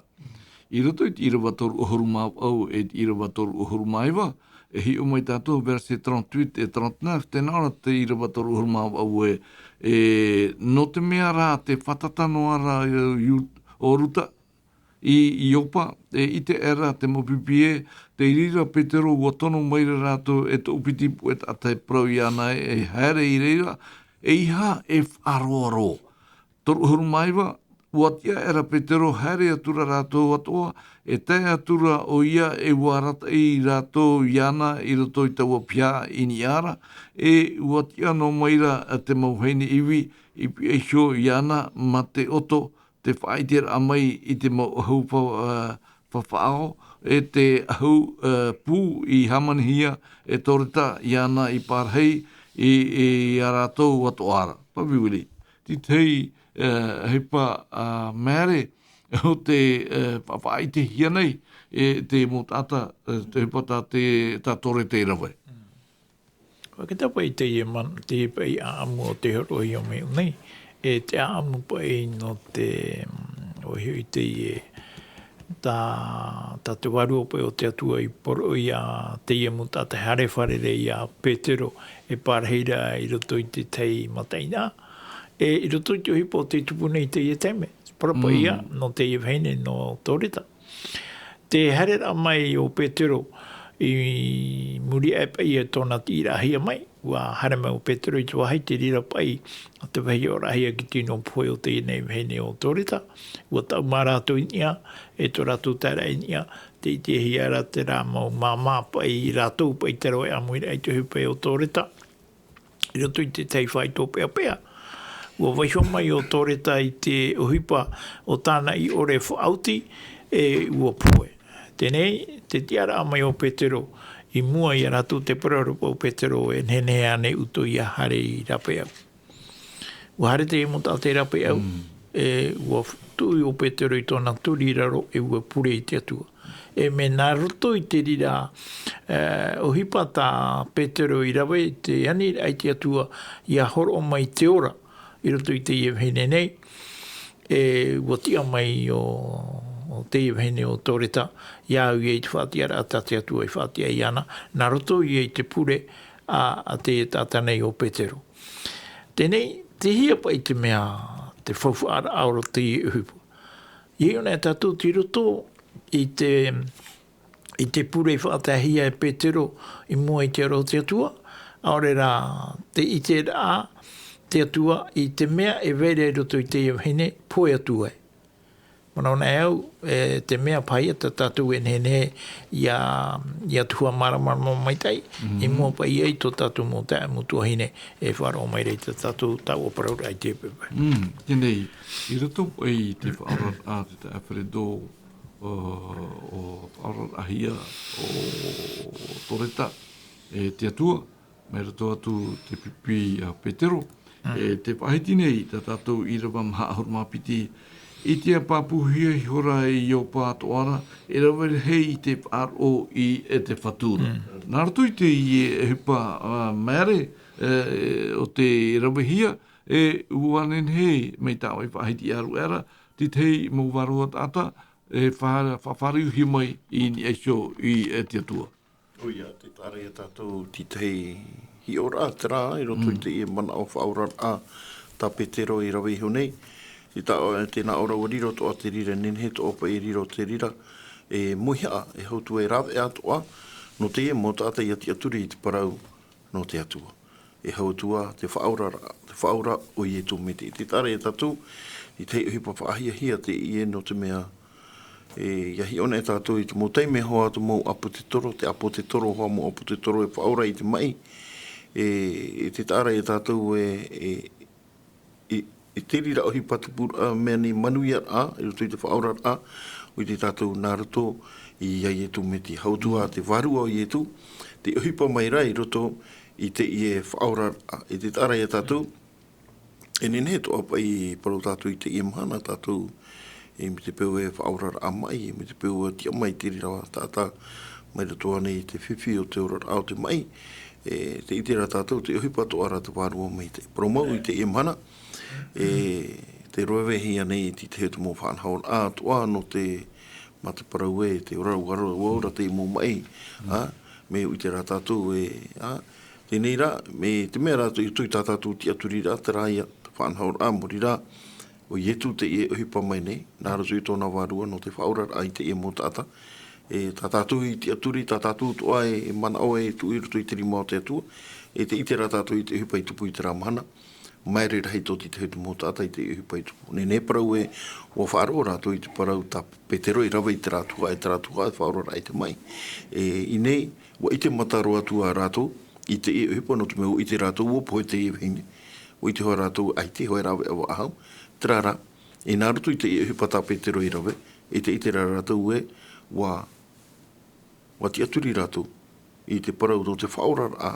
I roto i te ʻīrava toru ʻahuru mā vaʻu e te ʻīrava toru ʻahuru mā iva, e hiʻo mai tātou verset trente-huit e trente-neuf, tē nā ʻō ra te ʻīrava toru ʻahuru mā vaʻu ē, e, nō te mea rā tē fātata noa ra ʻo Iu-, ʻo Ruta i, i Iopa, e ʻite aʻera te mau pipi ē, tei reira Petero ʻua tono mai ra rātou e toʻu piti puʻe taʻata e parau iāna ē, e haere i reira, ʻeiaha e faʻaroaroa. Toru ʻahuru mā iva, ʻua tiʻa aʻera Petero haere atu ra rātou atoʻa, e tae atu ra ʻoia e ʻua arataʻi rātou iāna i roto i taua piha i niʻa ra, e ʻua tiʻa noa mai ra te mau vahine ivi i pihaʻi iho iāna mā te ʻoto, te faʻaʻiteraʻa mai i te mau ʻahu fa-, ā, fafaʻo, e te ʻahu, ā, pū i hāmanihia e Toreta iāna i pārahi i, i, i a rātou atoʻa ra. Papi Willie, tei te, ā, ʻohipa, ā, māere o te, ā, fa-, faʻaʻitehia nei, e te mau taʻata, ā, te ʻohipa tā te, tā Toreta i rave. ʻUa ʻite paʻi teie man-, teie paʻi ʻāʻamu o te hōroʻahia mai nei, e te ʻāʻamu paʻi nō te, mm, ʻoia hoʻi teie, tā, tā te Vārua paʻi o te Atua i poroʻi ia teie mau taʻata haere fārerei ia Petero e pārahi ra i roto i te tahi mataʻeinaʻa. E i roto i te ʻohipa o tē tupu nei i teie taime, parau paʻi ia, nō teie vahine, nō Toreta. Te haereraʻa mai o Petero i muri aʻe paʻi i tōna tiʻaraʻahia mai, ʻua haere mai o Petero i te vāhi, te reira paʻi, te vāhi i oraraʻahia i te tino pohe o teie nei vahine o Toreta, ʻua taʻu mā rātou i niʻa, e tō rātou taeraʻa i niʻa, tē ʻitehia ra terā mau māmā paʻi, rātou paʻi te rave ʻāmuiraʻa i te ʻohipa o Toreta. I roto i te tahi faito peʻapeʻa, ʻua vaiiho mai o Toreta i te ʻohipa o tāna i ʻore faʻaoti, e ʻua pohe. Teie, te tiʻaraʻa mai o Petero, i mua ia rātou te parau ra paʻi o Petero, e nehenehe ānei ʻoutou ʻia haere i rāpaeʻau. ʻUa haere te mau taʻata i rāpaeʻau, e ʻua f-, tuʻu o Petero i tōna turi i raro, e ʻua pure i te Atua. E mea nā roto i te reira, e, ʻohipa tā Petero i rave, te ani i te Atua, ʻia hōroʻa mai te ora, i roto i teie vahine nei, e ʻua tiʻa mai o, o teie vahine o Toreta, ʻia au ia i te faʻatiʻaraʻa tā te Atua i faʻatiʻa iāna, nā roto ia i te pure a, a te taʻata nei o Petero. Teie, tei hea paʻi te mea, te faufaʻaraʻa o roto i te ʻohipa. ʻIa hiʻo nei tātou tei roto i te, i te pure i faʻataehia e Petero i mua i te aroha o te Atua, ʻaore rā te ʻiteraʻa te Atua i te mea e vai ra i roto i teie vahine, pohe atu ai. Manaʻo nei au, e, te mea paʻi ia tā tātou e nehenehe ʻia, ʻia tuhaʻa māramarama maitaʻi, i mua paʻi ia i tō tātou mau taeaʻe, mau tuahine, e faʻaroʻo mai ra i tā tātou taoʻa parauraʻa i teie poʻipoʻi. Mm, teie, i roto i te faʻaoraraʻa a te taeaʻe Alfredo, o, ʻua faʻaoraraʻahia o Toreta, e te Atua, mai roto atu te pipi a Petero. E te faʻahiti nei tā tātou ʻīrava maha ʻahuru mā piti, ʻitea pāpūhia ihora e Iopa atoʻa ra, e rave rahi i te faʻaroʻo i, e te Fatu ra. Nā roto i teie ʻohipa, ā, māere, e, o te ravehia, e ʻua nehenehe mai tāʻu e faʻahiti ʻāruʻe ra, te tahi mau vārua taʻata, e fa-, fa-, fāriuhia mai i niʻa iho i, e te Atua. ʻOia, tē taʻa ra ia tātou te tahi hiʻoraʻa terā, i roto i teie manaʻo faʻaoraraʻa tā Petero i rave iho nei. Tē taʻa, tē nā ʻō ra ʻua riro atoʻa te reira, nehenehe atoʻa paʻi e riro te reira, e mauhaʻa, e hau atu e rāveʻa atoʻa, nō teie mau taʻata ʻia tiʻaturi i te parau nō te Atua. E hau atu ā te faʻaoraraʻa, te faʻaora o Ietu Metia. Tē taʻa ra ia tātou, i te tahi ʻohipa faʻahiahia teie nō te mea, e, ʻia hiʻo nei tātou i te mau taime hoʻi, te mau ʻāpōtetoro, te ʻāpōtetoro hoʻi, mau ʻāpōtetoro e faʻaora i te maʻi, e, e tē taʻa ra ia tātou e, e, e, e te reira ʻohipa tupuraʻa, mea nei manuiaraʻa, i roto i te faʻaoraraʻa, ʻo ia tātou nā roto Ia Ietu Metia, hau atu ā te Vārua o Ietu, tei ʻohipa mai ra i roto i teie faʻaoraraʻa, i te taʻa ra ia tātou, e nehenehe atoʻa paʻi parau tātou i teie mahana tātou, e mai te peu e faʻaoraraʻa maʻi, e mai te peu e tiʻa mai te reira taʻata, mai roto ānei i te fifi o te oraraʻa o te maʻi, e, tē ʻite ra tātou, tē ʻohipa atoʻa ra te Vārua Maitaʻi. Parau mau i teie mahana, e, tē rave hia nei i te tahi atu mau faʻanahoraʻa atoʻa nō te, mā te parau ē, te ora, ua ora, ua ora te mau maʻi, ā, mea ʻite ra tātou ē, ā, teie nei rā, mai te mea rā, i roto i tā tātou tiʻaturiraʻa, terā ia te faʻanahoraʻa, muri rā, ʻo Ietu teie e ʻohipa mai nei, nā roto i tōna Vārua nō te faʻaoraraʻa i teie mau taʻata, e, tā tātou i tiʻaturi, tā tātou atoʻa e, e manaʻo e tuʻu i roto i te rima o te Atua, e tē ʻite ra tātou i te ʻohipa i tupu i terā mahana, maere rahi tō te tahi atu mau taʻata i te ʻohipa i tupu. Nehenehe parau ē, ʻua faʻaroʻo rātou i te parau tā Petero i rave i terā tuhaʻa, i terā tuhaʻa, e faʻaoraraʻa i te maʻi. E, i ʻō nei, ʻua ʻitemata roa atu ā rātou i teie ʻohipa, nō te mea ʻua ʻite rātou ʻua pohe teie vahine. ʻUa ʻite hoʻi rātou ʻaita hoʻi e rāveʻa faʻahou, terā rā, e nā roto i teie ʻohipa tā Petero i rave, e tē ʻite ra rātou ē, ʻua ʻua tiʻaturi rātou i te parau nō te faʻaoraraʻa,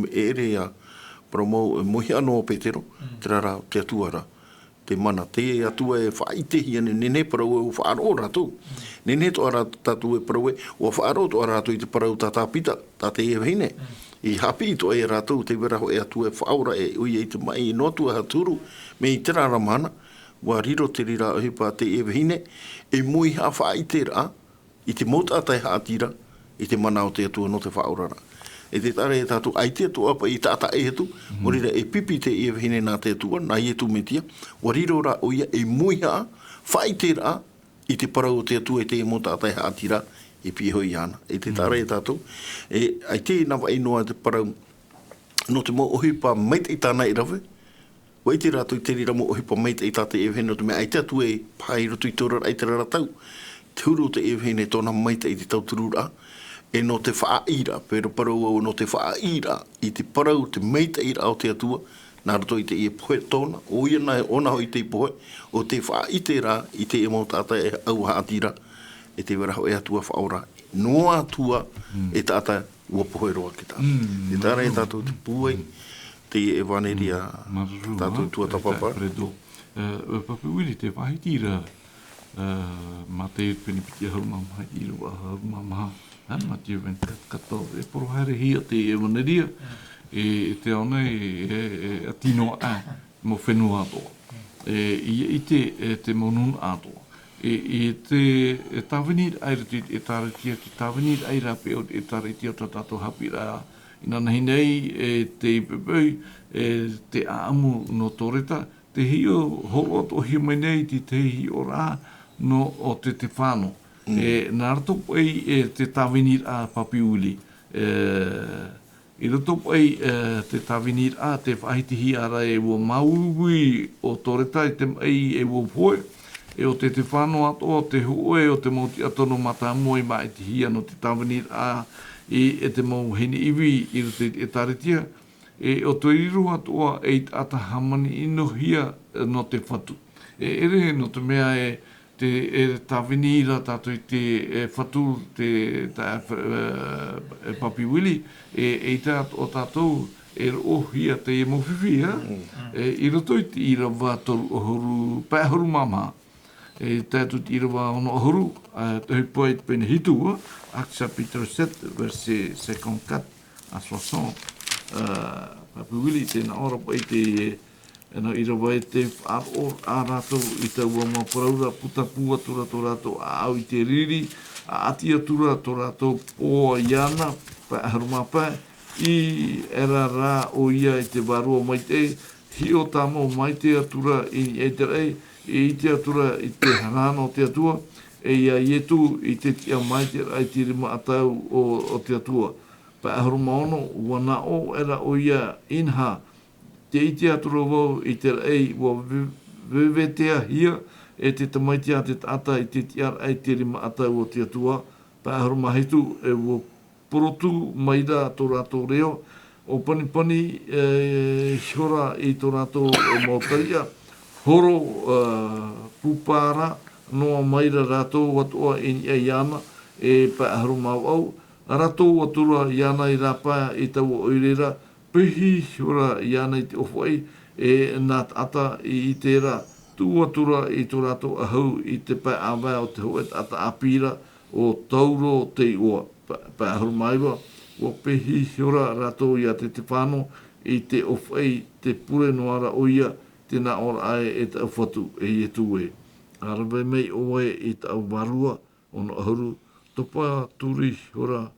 e ʻere ia, parau mau, e mauihaʻa noa ʻo Petero, terā rā, te Atua rā, te mana, te Atua e faʻaʻitehia nei, nehenehe parau ē ʻua faʻaroʻo rātou. Nehenehe atoʻa rā tātou e parau ē, ʻua faʻaroʻo atoʻa rātou i te parau tā, tā Pita, tā teie vahine. I haʻapiʻi atoʻa ia rātou, tē vai ra hoʻi e Atua e faʻaora e ʻoia i te maʻi, noa atu ā te huru, mai terā rā mahana, ʻua riro te reira ʻohipa teie vahine, ei mauihaʻa faʻaʻiteraʻa, i te mau taʻata e haʻati ra, i te mana o te Atua nō te faʻaoraraʻa. E te taʻa ra ia tātou, ʻaita atoʻa paʻi taʻata ʻē atu, nō reira e pipi teie vahine nā te Atua, nā Ietu Metia, ʻua riro rā ʻoia ei mauihaʻa, faʻaʻiteraʻa, i te parau o te Atua i te mau taʻata e haʻati ra, e piʻi hoʻi iāna. E te taʻa ra ia tātou, e, ʻaita e navaʻi noa te parau, nō te mau ʻohipa maitaʻi tāna i rave, ʻua ʻite rātou i te reira mau ʻohipa maitaʻi tā teie vahine, nō te mea ʻaita atu e paha i roto i te oraraʻa i terā ra tau, te huru o teie vahine tōna maitaʻi i te tautururaʻa, e nō te faʻaʻī ra, pē rā parau au nō te faʻaʻī ra, i te parau, te maitaʻiraʻa o te Atua, nā roto i teie pohe tōna, ʻoia nā, ʻōna hoʻi tei pohe, ʻo tē faʻaʻite ra i te mau taʻata e ʻau haʻati ra, e tē vai ra hoʻi e Atua faʻaora, noa atu ā e taʻata ʻua pohe roa ki tātou. Mm. E taʻa ra ia tātou te pūai, teie ʻevanelia, māuruuru, tātou tuatāpapa. Credo. E, e, Papi Willie, tē faʻahiti ra, e, Mātaiu pene piti ʻahuru mā maha, ʻīrava ʻahuru mā maha, e, Matthieu vingt-quatre quatorze. E poro haerehia te ʻevanelia, e, e te ao nei, e, e, ʻati noa, e, mau fenua atoʻa. E, ʻia ʻite, e, te mau nūnaʻa atoʻa. E, e te, e tāvini ra i te, e tāretia, te tāvini ra i rāpae o te, e tāretia o tā tātou haʻapiʻiraʻa. Inanahi nei, e, te poʻipoʻi, e, te ʻāʻamu nō Toreta, te hiʻo hōroʻa atoʻahia mai nei te, te hiʻoraʻa nō, o te, te fāno. Mm. E, nā roto paʻi, e, te tāviniraʻa Papi Willie. E, I roto paʻi, e, te tāviniraʻa, tē faʻahitihia ra e ua māuiui ʻo Toreta i te maʻi e ua pohe, e ʻo te, te fāno atoʻa, te hōʻē o te mau tiʻatono mātāmua i māʻitihia nō te tāviniraʻa, e, e te mau vahine ivi i roto i te ʻĒtārētia, e ʻo te riro atoʻa ei taʻata hāmani-ʻino-hia nō te Fatu. E ʻere nō te mea e te, e tāvini ra tātou i te, e, Fatu, te, tā, e, e Papi Willie, e, eʻita atoʻa tātou, e roʻohia teie mau fifi, ā? Mm. E, i roto i te ʻīrava toru ʻahuru, pae ʻahuru mā maha. E, tae atu te ʻīrava ono ʻahuru, ā, te ʻohipa i te pene hitu, ā? Actes chapitre sept, verset cinquante-quatre à soixante. Ā, Papi Willie, tē nā ʻō ra paʻi te, e, E nā ʻīrava e te faʻaroʻo ā rātou i taua mau parau ra, puta pū atu ra tō rātou ʻāʻau i te riri, ʻaʻati atu ra tō rātou pō iāna, pae ʻahuru mā pae, ʻī ʻera rā ʻoia i te Vārua Maitaʻi, hiʻo tāmau maitaʻi atu ra i niʻa i te raʻi, e ʻite atu ra i te hanahana o te Atua, e ia Ietu i te tiʻa mai i te raʻi i te rima ʻatau o, o te Atua. Pae ʻahuru mā ono, ʻua nā ʻō ʻera ʻoia, inaha, tē ʻite atu ra vau i te raʻi, ʻua ve-, veveteahia e te Tamaiti a te taʻata i te tiʻaraʻa i te rima ʻatau o te Atua, pae ʻahuru mā hitu, e ʻua purotu mai ra tō rātou reo, ʻua panipani, e, ihora i tō rātou mau tariʻa, horo, e, pūpā ra noa mai ra rātou atoʻa i niʻa iāna, e pae ʻahuru mā vaʻu, rātou ʻatura iāna i rāpae i taua ʻoire ra, pēhi ihora iāna i te ʻōfaʻi, e nā taʻata i ʻite ra, tuʻu atu ra i tō rātou ʻahu i te pae ʻāvae o te hōʻē taʻata ʻāpī ra, ʻo Tauro te iʻoa, pa-, pae ʻahuru mā iva, ʻua pēhi ihora rātou iā Tetefano i te ʻōfaʻi, tē pure noa ra ʻoia, tē nā ʻō ra ē, e taʻu fatu, e Ietu ē. ʻA rave mai ʻoe i taʻu vārua, ono ʻahuru, topa turi ihora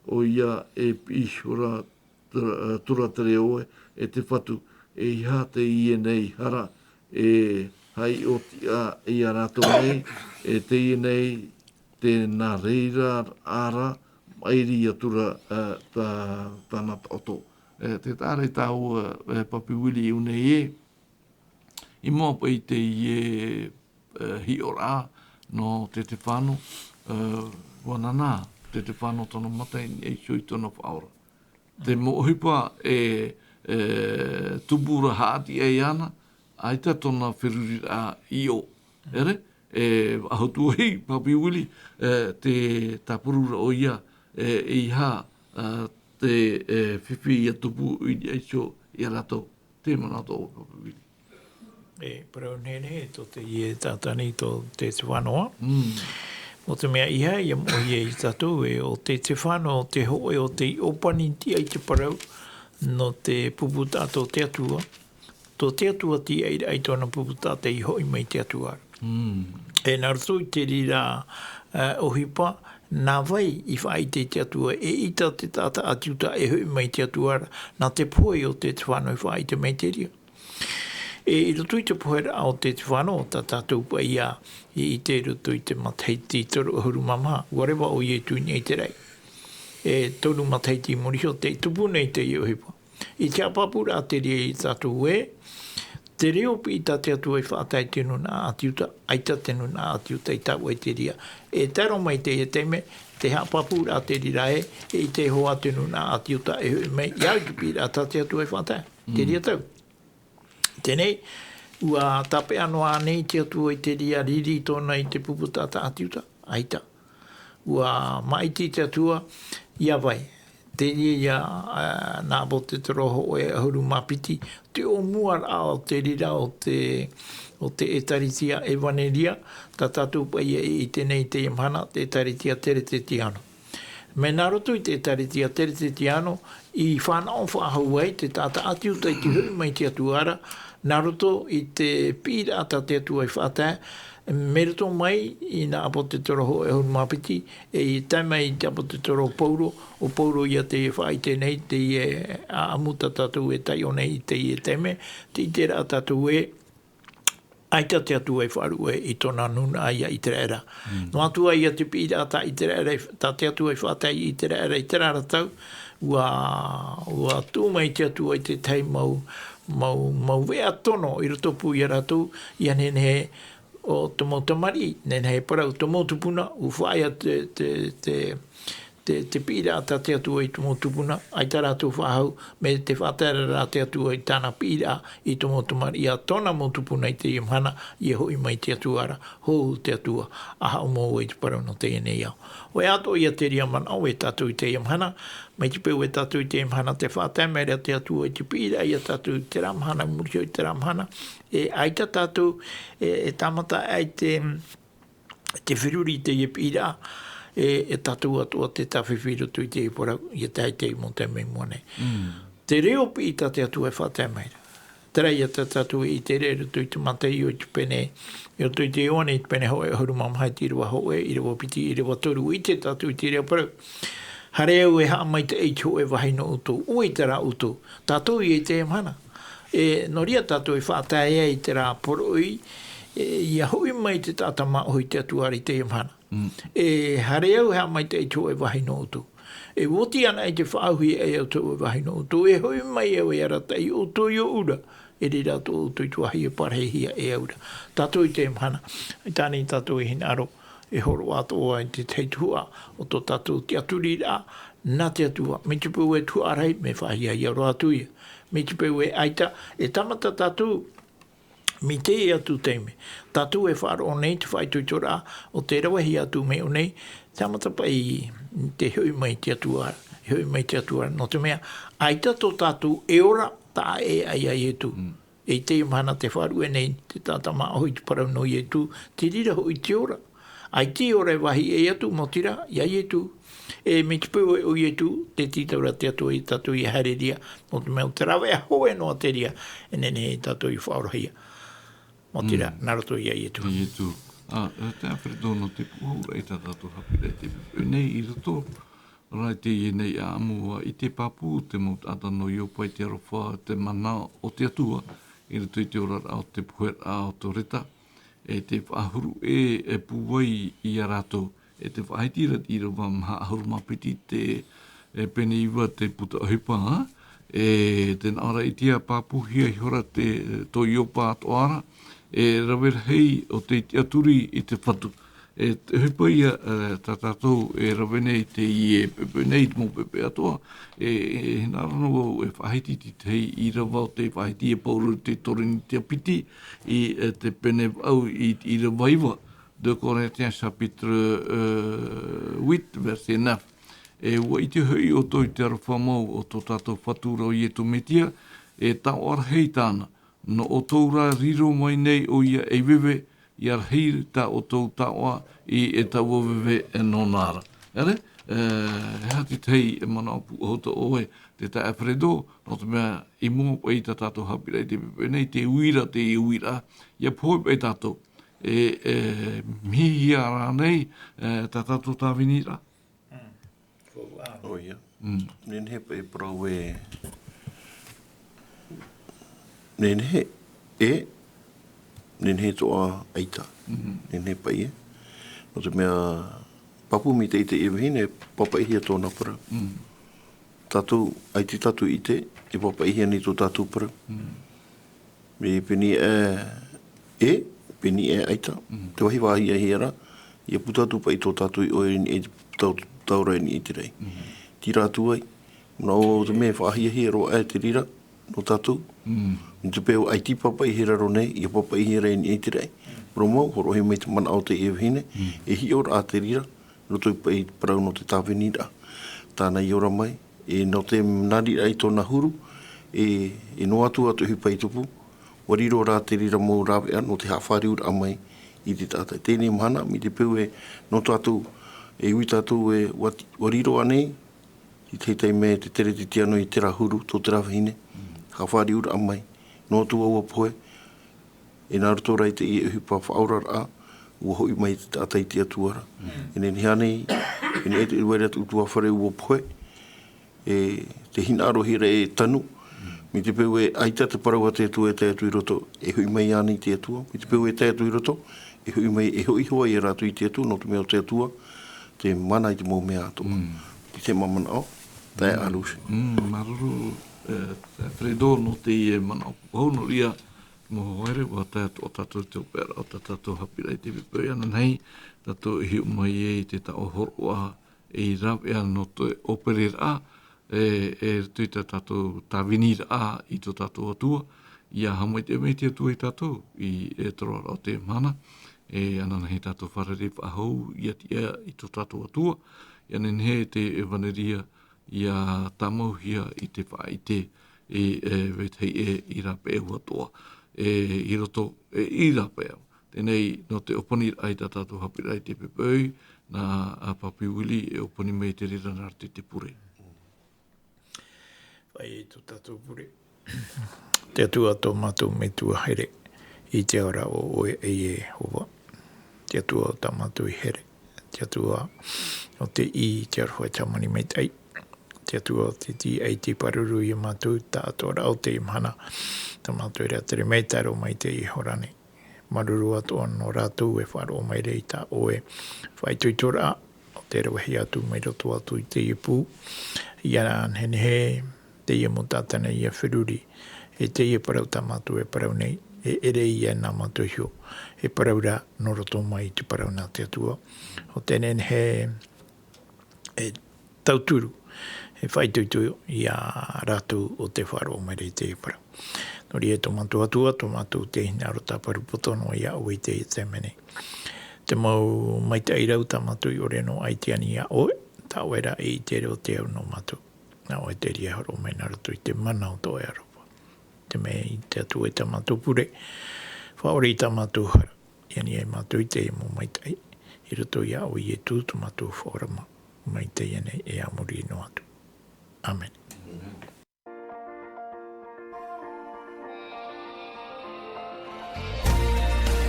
ʻoia e piʻi ihora tura, tura te reo ē, e te fatu, ʻeiaha teie nei hara, e haʻaiʻo tiʻa ia rātou nei, e teie nei tē nā reira ra, maʻiri atu ra, ā, tā, tāna taʻoto. E, tē taʻa ra i tāua, e, Papi Willie i ʻō nei ē, i mua paʻi i teie, e, hiʻoraʻa nō Tetefano, e, ʻua nānā Tetefano tōna mata i niʻa iho i tōna faʻaora. Te mau ʻohipa e, e, tupu ra haʻatiʻa iāna, ʻaita tōna feruriraʻa i ʻō. ʻEre, e, ʻahu tuahi, Papi Willie, e, tē tāpuru ra ʻoia, e, ʻeiaha, ā, te, e, fifi ia tupu i niʻa iho ia rātou. Te manaʻo atoʻa, Papi Willie. E, parau nehenehe tō teie taʻata nei tō Tetefano. Mm. Nō te mea ʻeiaha ia moʻehia ia tātou ē, ʻo Tetefano te hōʻē ʻo tei ʻōpani tiʻa i te parau nō te pupu taʻata o te Atua, tō te Atua tīaʻiraʻa i tōna pupu taʻata i hoʻi mai i te Atua ra. Mm. E nā roto i te reira, ā, ʻohipa, nā vai i faʻaʻite i te Atua, eʻita te taʻata ʻĀti Iuta e hoʻi mai i te Atua ra, nā te pohe o Tetefano i faʻaʻite mai te reira. E, i roto i te poheraʻa o Tetefano, tā tātou paʻi ia i ʻite i roto i te Matahiti toru ʻahuru mā maha, ʻua reva ʻoia i tū i niʻa i te raʻi. E toru matahiti i muri iho tei tupu nei teie ʻohipa. I te haʻapāpūraʻa te reira ia tātou ē, te reo piʻi tā te Atua i faʻatae i te nūnaʻa ʻĀti Iuta, ʻaita te nūnaʻa ʻĀti Iuta i tae i te reira. E tae roa mai i teie taime, te haʻapāpūraʻa te reira ē, eʻita iho ā te nūnaʻa ʻĀti Iuta e hoʻi mai, ʻia au i te piʻiraʻa tā te Atua i faʻatae. Mm. Te reira tau. Teie nei, ʻua tāpeʻa noa ānei te Atua i te reira riri tōna i te pupu taʻata ʻĀti Iuta? ʻAita. ʻUa māʻiti te Atua, ia vai. Te reira ia, ā, nā ʻApotetoro hōʻē ʻahuru mā piti, te ʻōmuaraʻa o te reira o te, o te ʻĒtārētia ʻEvaneria, tā tātou paʻi ia i ʻite nei i teie mahana, te ʻĒtārētia Teretetiano. Mai nā roto i te ʻĒtārētia Teretetiano, i fānaʻo faʻahou ai te taʻata ʻĀti Iuta i te hoʻi mai i te Atua ra, nā roto i te piʻiraʻa tā te Atua i faʻatae, mai roto mai i nā ʻApotetoro hōʻē ʻahuru mā piti, e i tae mai i te ʻApotetoro o Pauro, ʻo Pauro ia tei faʻaʻite nei, teie ʻāʻamu tā tātou e taiʻo nei i teie taime, tē ʻite ra tātou ē, ʻaita te Atua i faʻaruʻe i tōna nūnaʻa ia ʻĪteraʻera. Mm. Noa atu ā ia te piʻiraʻa tā ʻĪteraʻera i, tā te Atua i faʻatae ia ʻĪteraʻera i terā ra tau, ʻua, ʻua tuʻu mai te Atua i te tahi mau, mau, mau veʻa tono i roto pū ia rātou, ia nehenehe ʻo tō mau tamariʻi, nehenehe e parau tō mau tupuna, ʻua faʻaea te, te, te, te, te piʻiraʻa tā te Atua i tō mau tupuna, ʻaita rātou faʻahou, mai te faʻataeraʻa tā te Atua i tāna piʻiraʻa i tō mau tamariʻi, ʻa tōna mau tupuna i teie mahana, ʻia hoʻi mai te Atua ra, hou te Atua, ʻa haʻamou i te parau nō teie nei ao. ʻOia atoʻa ia te reira manaʻo e tātou i teie mahana, mai te peu e tātou i teie mahana tē faʻatae mai ra te Atua i te piʻiraʻa ia tātou i terā mahana, muri iho i terā mahana, e ʻaita tātou, e, e tāmata ai te, te feruri i teie piʻiraʻa, e, e tātou atoʻa te tāfifi i roto i teie parau, ʻia tae i teie mau taime i mua nei. Mm. Te reo piʻi tā te Atua e faʻatae mai ra. Terā ia tā tātou e ʻite ra i roto i te Mataio i te pene, i roto i te Ioane i te pene hōʻē ʻahuru mā maha i te ʻīrava hōʻē, ʻīrava piti, ʻīrava toru, ʻua ʻite tātou i te reira parau. Haere au e haʻamaitaʻi i te hōʻē vāhi nō ʻoutou, ʻua ʻite rā ʻoutou. Tātou ia i teie mahana. E, nō reira tātou e faʻatae ai i terā poroʻi, e, ʻia hoʻi mai te taʻata māʻohi i te Atua ra i teie mahana. Mm. E, haere au e haʻamaitaʻi i te hōʻē vāhi nō ʻoutou. E oti anaʻe i te faʻaauhia e au te hōʻē vāhi nō ʻoutou, e hoʻi mai au e arataʻi ʻoutou i ʻōʻu ra, e riro atoʻa ʻoutou i te vāhi e parahihia e au ra. Tātou i teie mahana, i tāna tātou e hinaʻaro, e hōroʻa atoʻa i te tahi tuhaʻa o tō tātou tiʻaturiraʻa nā te Atua, mai te peu e tuhaʻa rahi, mea faʻahiahia ia roa atu ia. Mai te peu e ʻaita, e tāmata tātou, Mai teie atu taime, tātou e faʻaroʻo nei te faʻaitoitoraʻa o te ravehia atu mai ʻō nei, te haʻamata paʻi, te hoʻi mai te Atua, e hoʻi mai te Atua, nō te mea, ʻaita tō tātou e ora, taʻa ʻē aʻe ia Ietu. Mm. E teie mahana tē faʻaruʻe nei te taʻata māʻohi i te parau nō Ietu, te reira hoʻi te ora. ʻAita e ora e vāhi ʻē atu, maoti rā, ia Ietu. E mai te peu ē ʻo Ietu, te tītau ra te Atua ia tātou ʻia haereʻa, nō te mea ʻo te rāveʻa hoe noa te reira, e nehenehe ia tātou ʻia faʻaorahia. Maoti rā, Mm. nā roto ia Ietu. Ia Ietu. Ā, e, te Alfredo, nō te pūhou ra i tā tātou haʻapiʻiraʻa i te poʻipoʻi nei i roto ra i teie nei ʻāʻamu, ʻua ʻite pāpū te mau taʻata nō Iopa i te aroha, te mana o te Atua, i roto i te oraraʻa o te poheraʻa o tō Reta, e tē faʻahuru ʻē, e pūai ia rātou, e tē faʻahiti ra te ʻīrava maha ʻahuru mā piti te, e, pene iva te puta ʻohipa, e tē nā ʻō ra ʻite pāpūhia ihora te, tō Iopa atoʻa ra, e rave rahi o te tiʻaturi i te Fatu. E te ʻohipa ia, e, tā tātou e rave nei i teie poʻipoʻi nei, te mau poʻipoʻi atoʻa, e, e, hinaʻaro noa vau e faʻahiti i te tahi ʻīrava o tē faʻahiti e Pauro i te Korinetia piti, i, e, te pene vaʻu i te ʻīrava iva, deux Corinthiens chapitre, euh, huit, verset neuf. E ʻua ʻite hoʻi ʻoutou i te aroha mau o tō tātou Fatu ra ʻo Ietu Metia, e taoʻa rahi tāna, nō ʻoutou rā riro mai nei ʻoia ei veve, ʻia rahi tā ʻoutou taoʻa i, e taua veve e nōna ra. ʻEre, e, e aha te tahi e manaʻo pūʻohu tō ʻoe, te taeaʻe Alfredo, nō te mea i mua paʻi i tā tātou haʻapiʻiraʻa i te poʻipoʻi nei, te uira, te uira, ʻia pohe paʻi tātou. E, e, mihi ia rānei, e, tā tātou tāviniraʻa? Mm. ʻOia. Mm. Nehenehe paʻi e parau ē, nehenehe, e, nehenehe atoʻa ʻaita. Mm. Nehenehe paʻi ē. Nō te mea, pāpū mai te ʻite ia vahine, pāpaʻihia tōna parau. Mm. Tātou, ʻaita tātou ʻite, e pāpaʻihia nei tō tātou parau. Mm. E pēnei ē, e, pēnei ē ʻaita. Mm. Te vāhi faʻahiahia ra, ʻia puta atu paʻi tō tātou iʻoa i niʻa i te tau-, taura i niʻa i te raʻi. Mm. Tei reira atu ai, nō te mea e faʻahiahia roa aʻe te reira, nō tātou. Mm. Nō te peu ʻaita e pāpaʻihia i raro nei, ʻia pāpaʻihia ra i niʻa i te raʻi. Parau mau, hōroʻahia mai te manaʻo o teie vahine, Mm. e hiʻoraʻa te reira, roto i paʻi parau nō te tāviniraʻa. Tāna i ora mai, e nō te nā reira i tōna huru, e, e noa atu ā te ʻohipa i tupu, ʻua riro rā te reira mau rāveʻa nō te haʻafāriuraʻa mai i te taʻata. I teie mahana, mai te peu ē, nō tātou, e ui tātou ē, ʻua, ʻua riro ānei, i te taime te tere titiano i terā huru, tō terā vahine, haʻafāriuraʻa mai, noa atu ā ʻua pohe, e nā roto rā i teie ʻohipa faʻaoraraʻa, ʻua hoʻi mai te taʻata i te Atua ra. Mm. E nehenehe ānei, e nehenehe te ʻutuāfare ʻua pohe, e te hinaʻarohia ra e tanu, Mm. mai te peu ē ʻaita te parau a te Atua e tae atu i roto, e hoʻi mai ānei te Atua, mai te peu e tae atu i roto, e hoʻi mai, e hoʻi hoʻi ia rātou i te Atua, nō te mea ʻo te Atua, te mana i te mau mea atoʻa. Mm. Te manaʻo, taeaʻe Lucy. Mm, māuruuru, e, Alfredo, nō teie manaʻo pūʻohu, nō reira, Mau haere, ʻua tae atoʻa tātou i te hopeʻa o tā tātou haʻapiʻiraʻa i te poʻipoʻi ananahi, tātou e hiʻo mai ai i te taoʻa hōroʻa ei rāveʻa nō te ʻōpereraʻa, e, e roto i tā tātou tāviniraʻa i tō tātou Atua, ʻia haʻamaitaʻi mai te Atua ia tātou i, e, te roaraʻa o teie mahana, e, ananahi tātou fārerei faʻahou, ʻia tiʻa i tō tātou Atua, ʻia nehenehe te ʻevaneria, ʻia tāmauhia i te faʻaʻite i, e, vetahi ʻē i rāpae atoʻa, e, i roto, e, i rāpae. Teie nei, nō te ʻōpaniraʻa i tā tātou haʻapiʻiraʻa i te poʻipoʻi, nā, a, Papi Willie e ʻōpani mai te reira nā roto i te pure. Fāʻi i tō tātou pure. Te Atua tō mātou Metua here, i te ao ra ʻo ʻoe e Iehova. Te Atua o tā mātou i here, te Atua o te ʻī, te aroha, te hāmani maitaʻi. Te Atua o te tīaʻi, tei pāruru ia mātou, taʻatoʻaraʻa o teie mahana. Tā mātou e rātere mai, tae roa mai i teie hora nei. Māuruuru atoʻa nō rātou e faʻaroʻo mai ra i tā ʻoe faʻaitoitoraʻa, ʻo tē ravehia atu mai roto atu i teie pū. ʻIa nehenehe teie mau taʻata nei ʻia feruri, e teie parau tā mātou e parau nei, e ʻere ia nā mātou iho, e parau ra nō roto mai i te parau nā te Atua. ʻO tē nehenehe e tauturu, e faʻaitoito ia rātou ʻo tē faʻaroʻo mai ra i teie parau. Maori e tō mātou Atua, tō mātou te hinaʻaro tāparu poto noa iā ʻoe i teie taime nei. Te mau maitaʻi rau tā mātou i ʻore noa ai te ani iā ʻoe, tā ʻoe rā e ʻite roa te au nō mātou. Nā ʻoe te reira e horo mai nā roto i te mana o tō ʻoe ʻaroha. Te mea i te Atua i tā mātou pure, faʻaʻore i tā mātou hara, i ani ai mātou i teie mau maitaʻi, i roto iā ʻoe Ietu tō mātou Faʻaora mā, mai teie nei e a muri noa atu. Amen.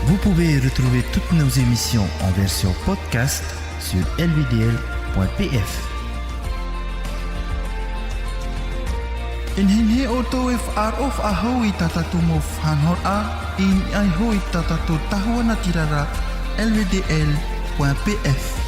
Vous pouvez retrouver toutes nos émissions en version podcast sur L V D L point P F. E nehenehe ʻoutou e faʻaroʻo faʻahou i tā tātou mau faʻanahoraʻa, i niʻa iho i tā tātou tahua natirara, L V D L point P F.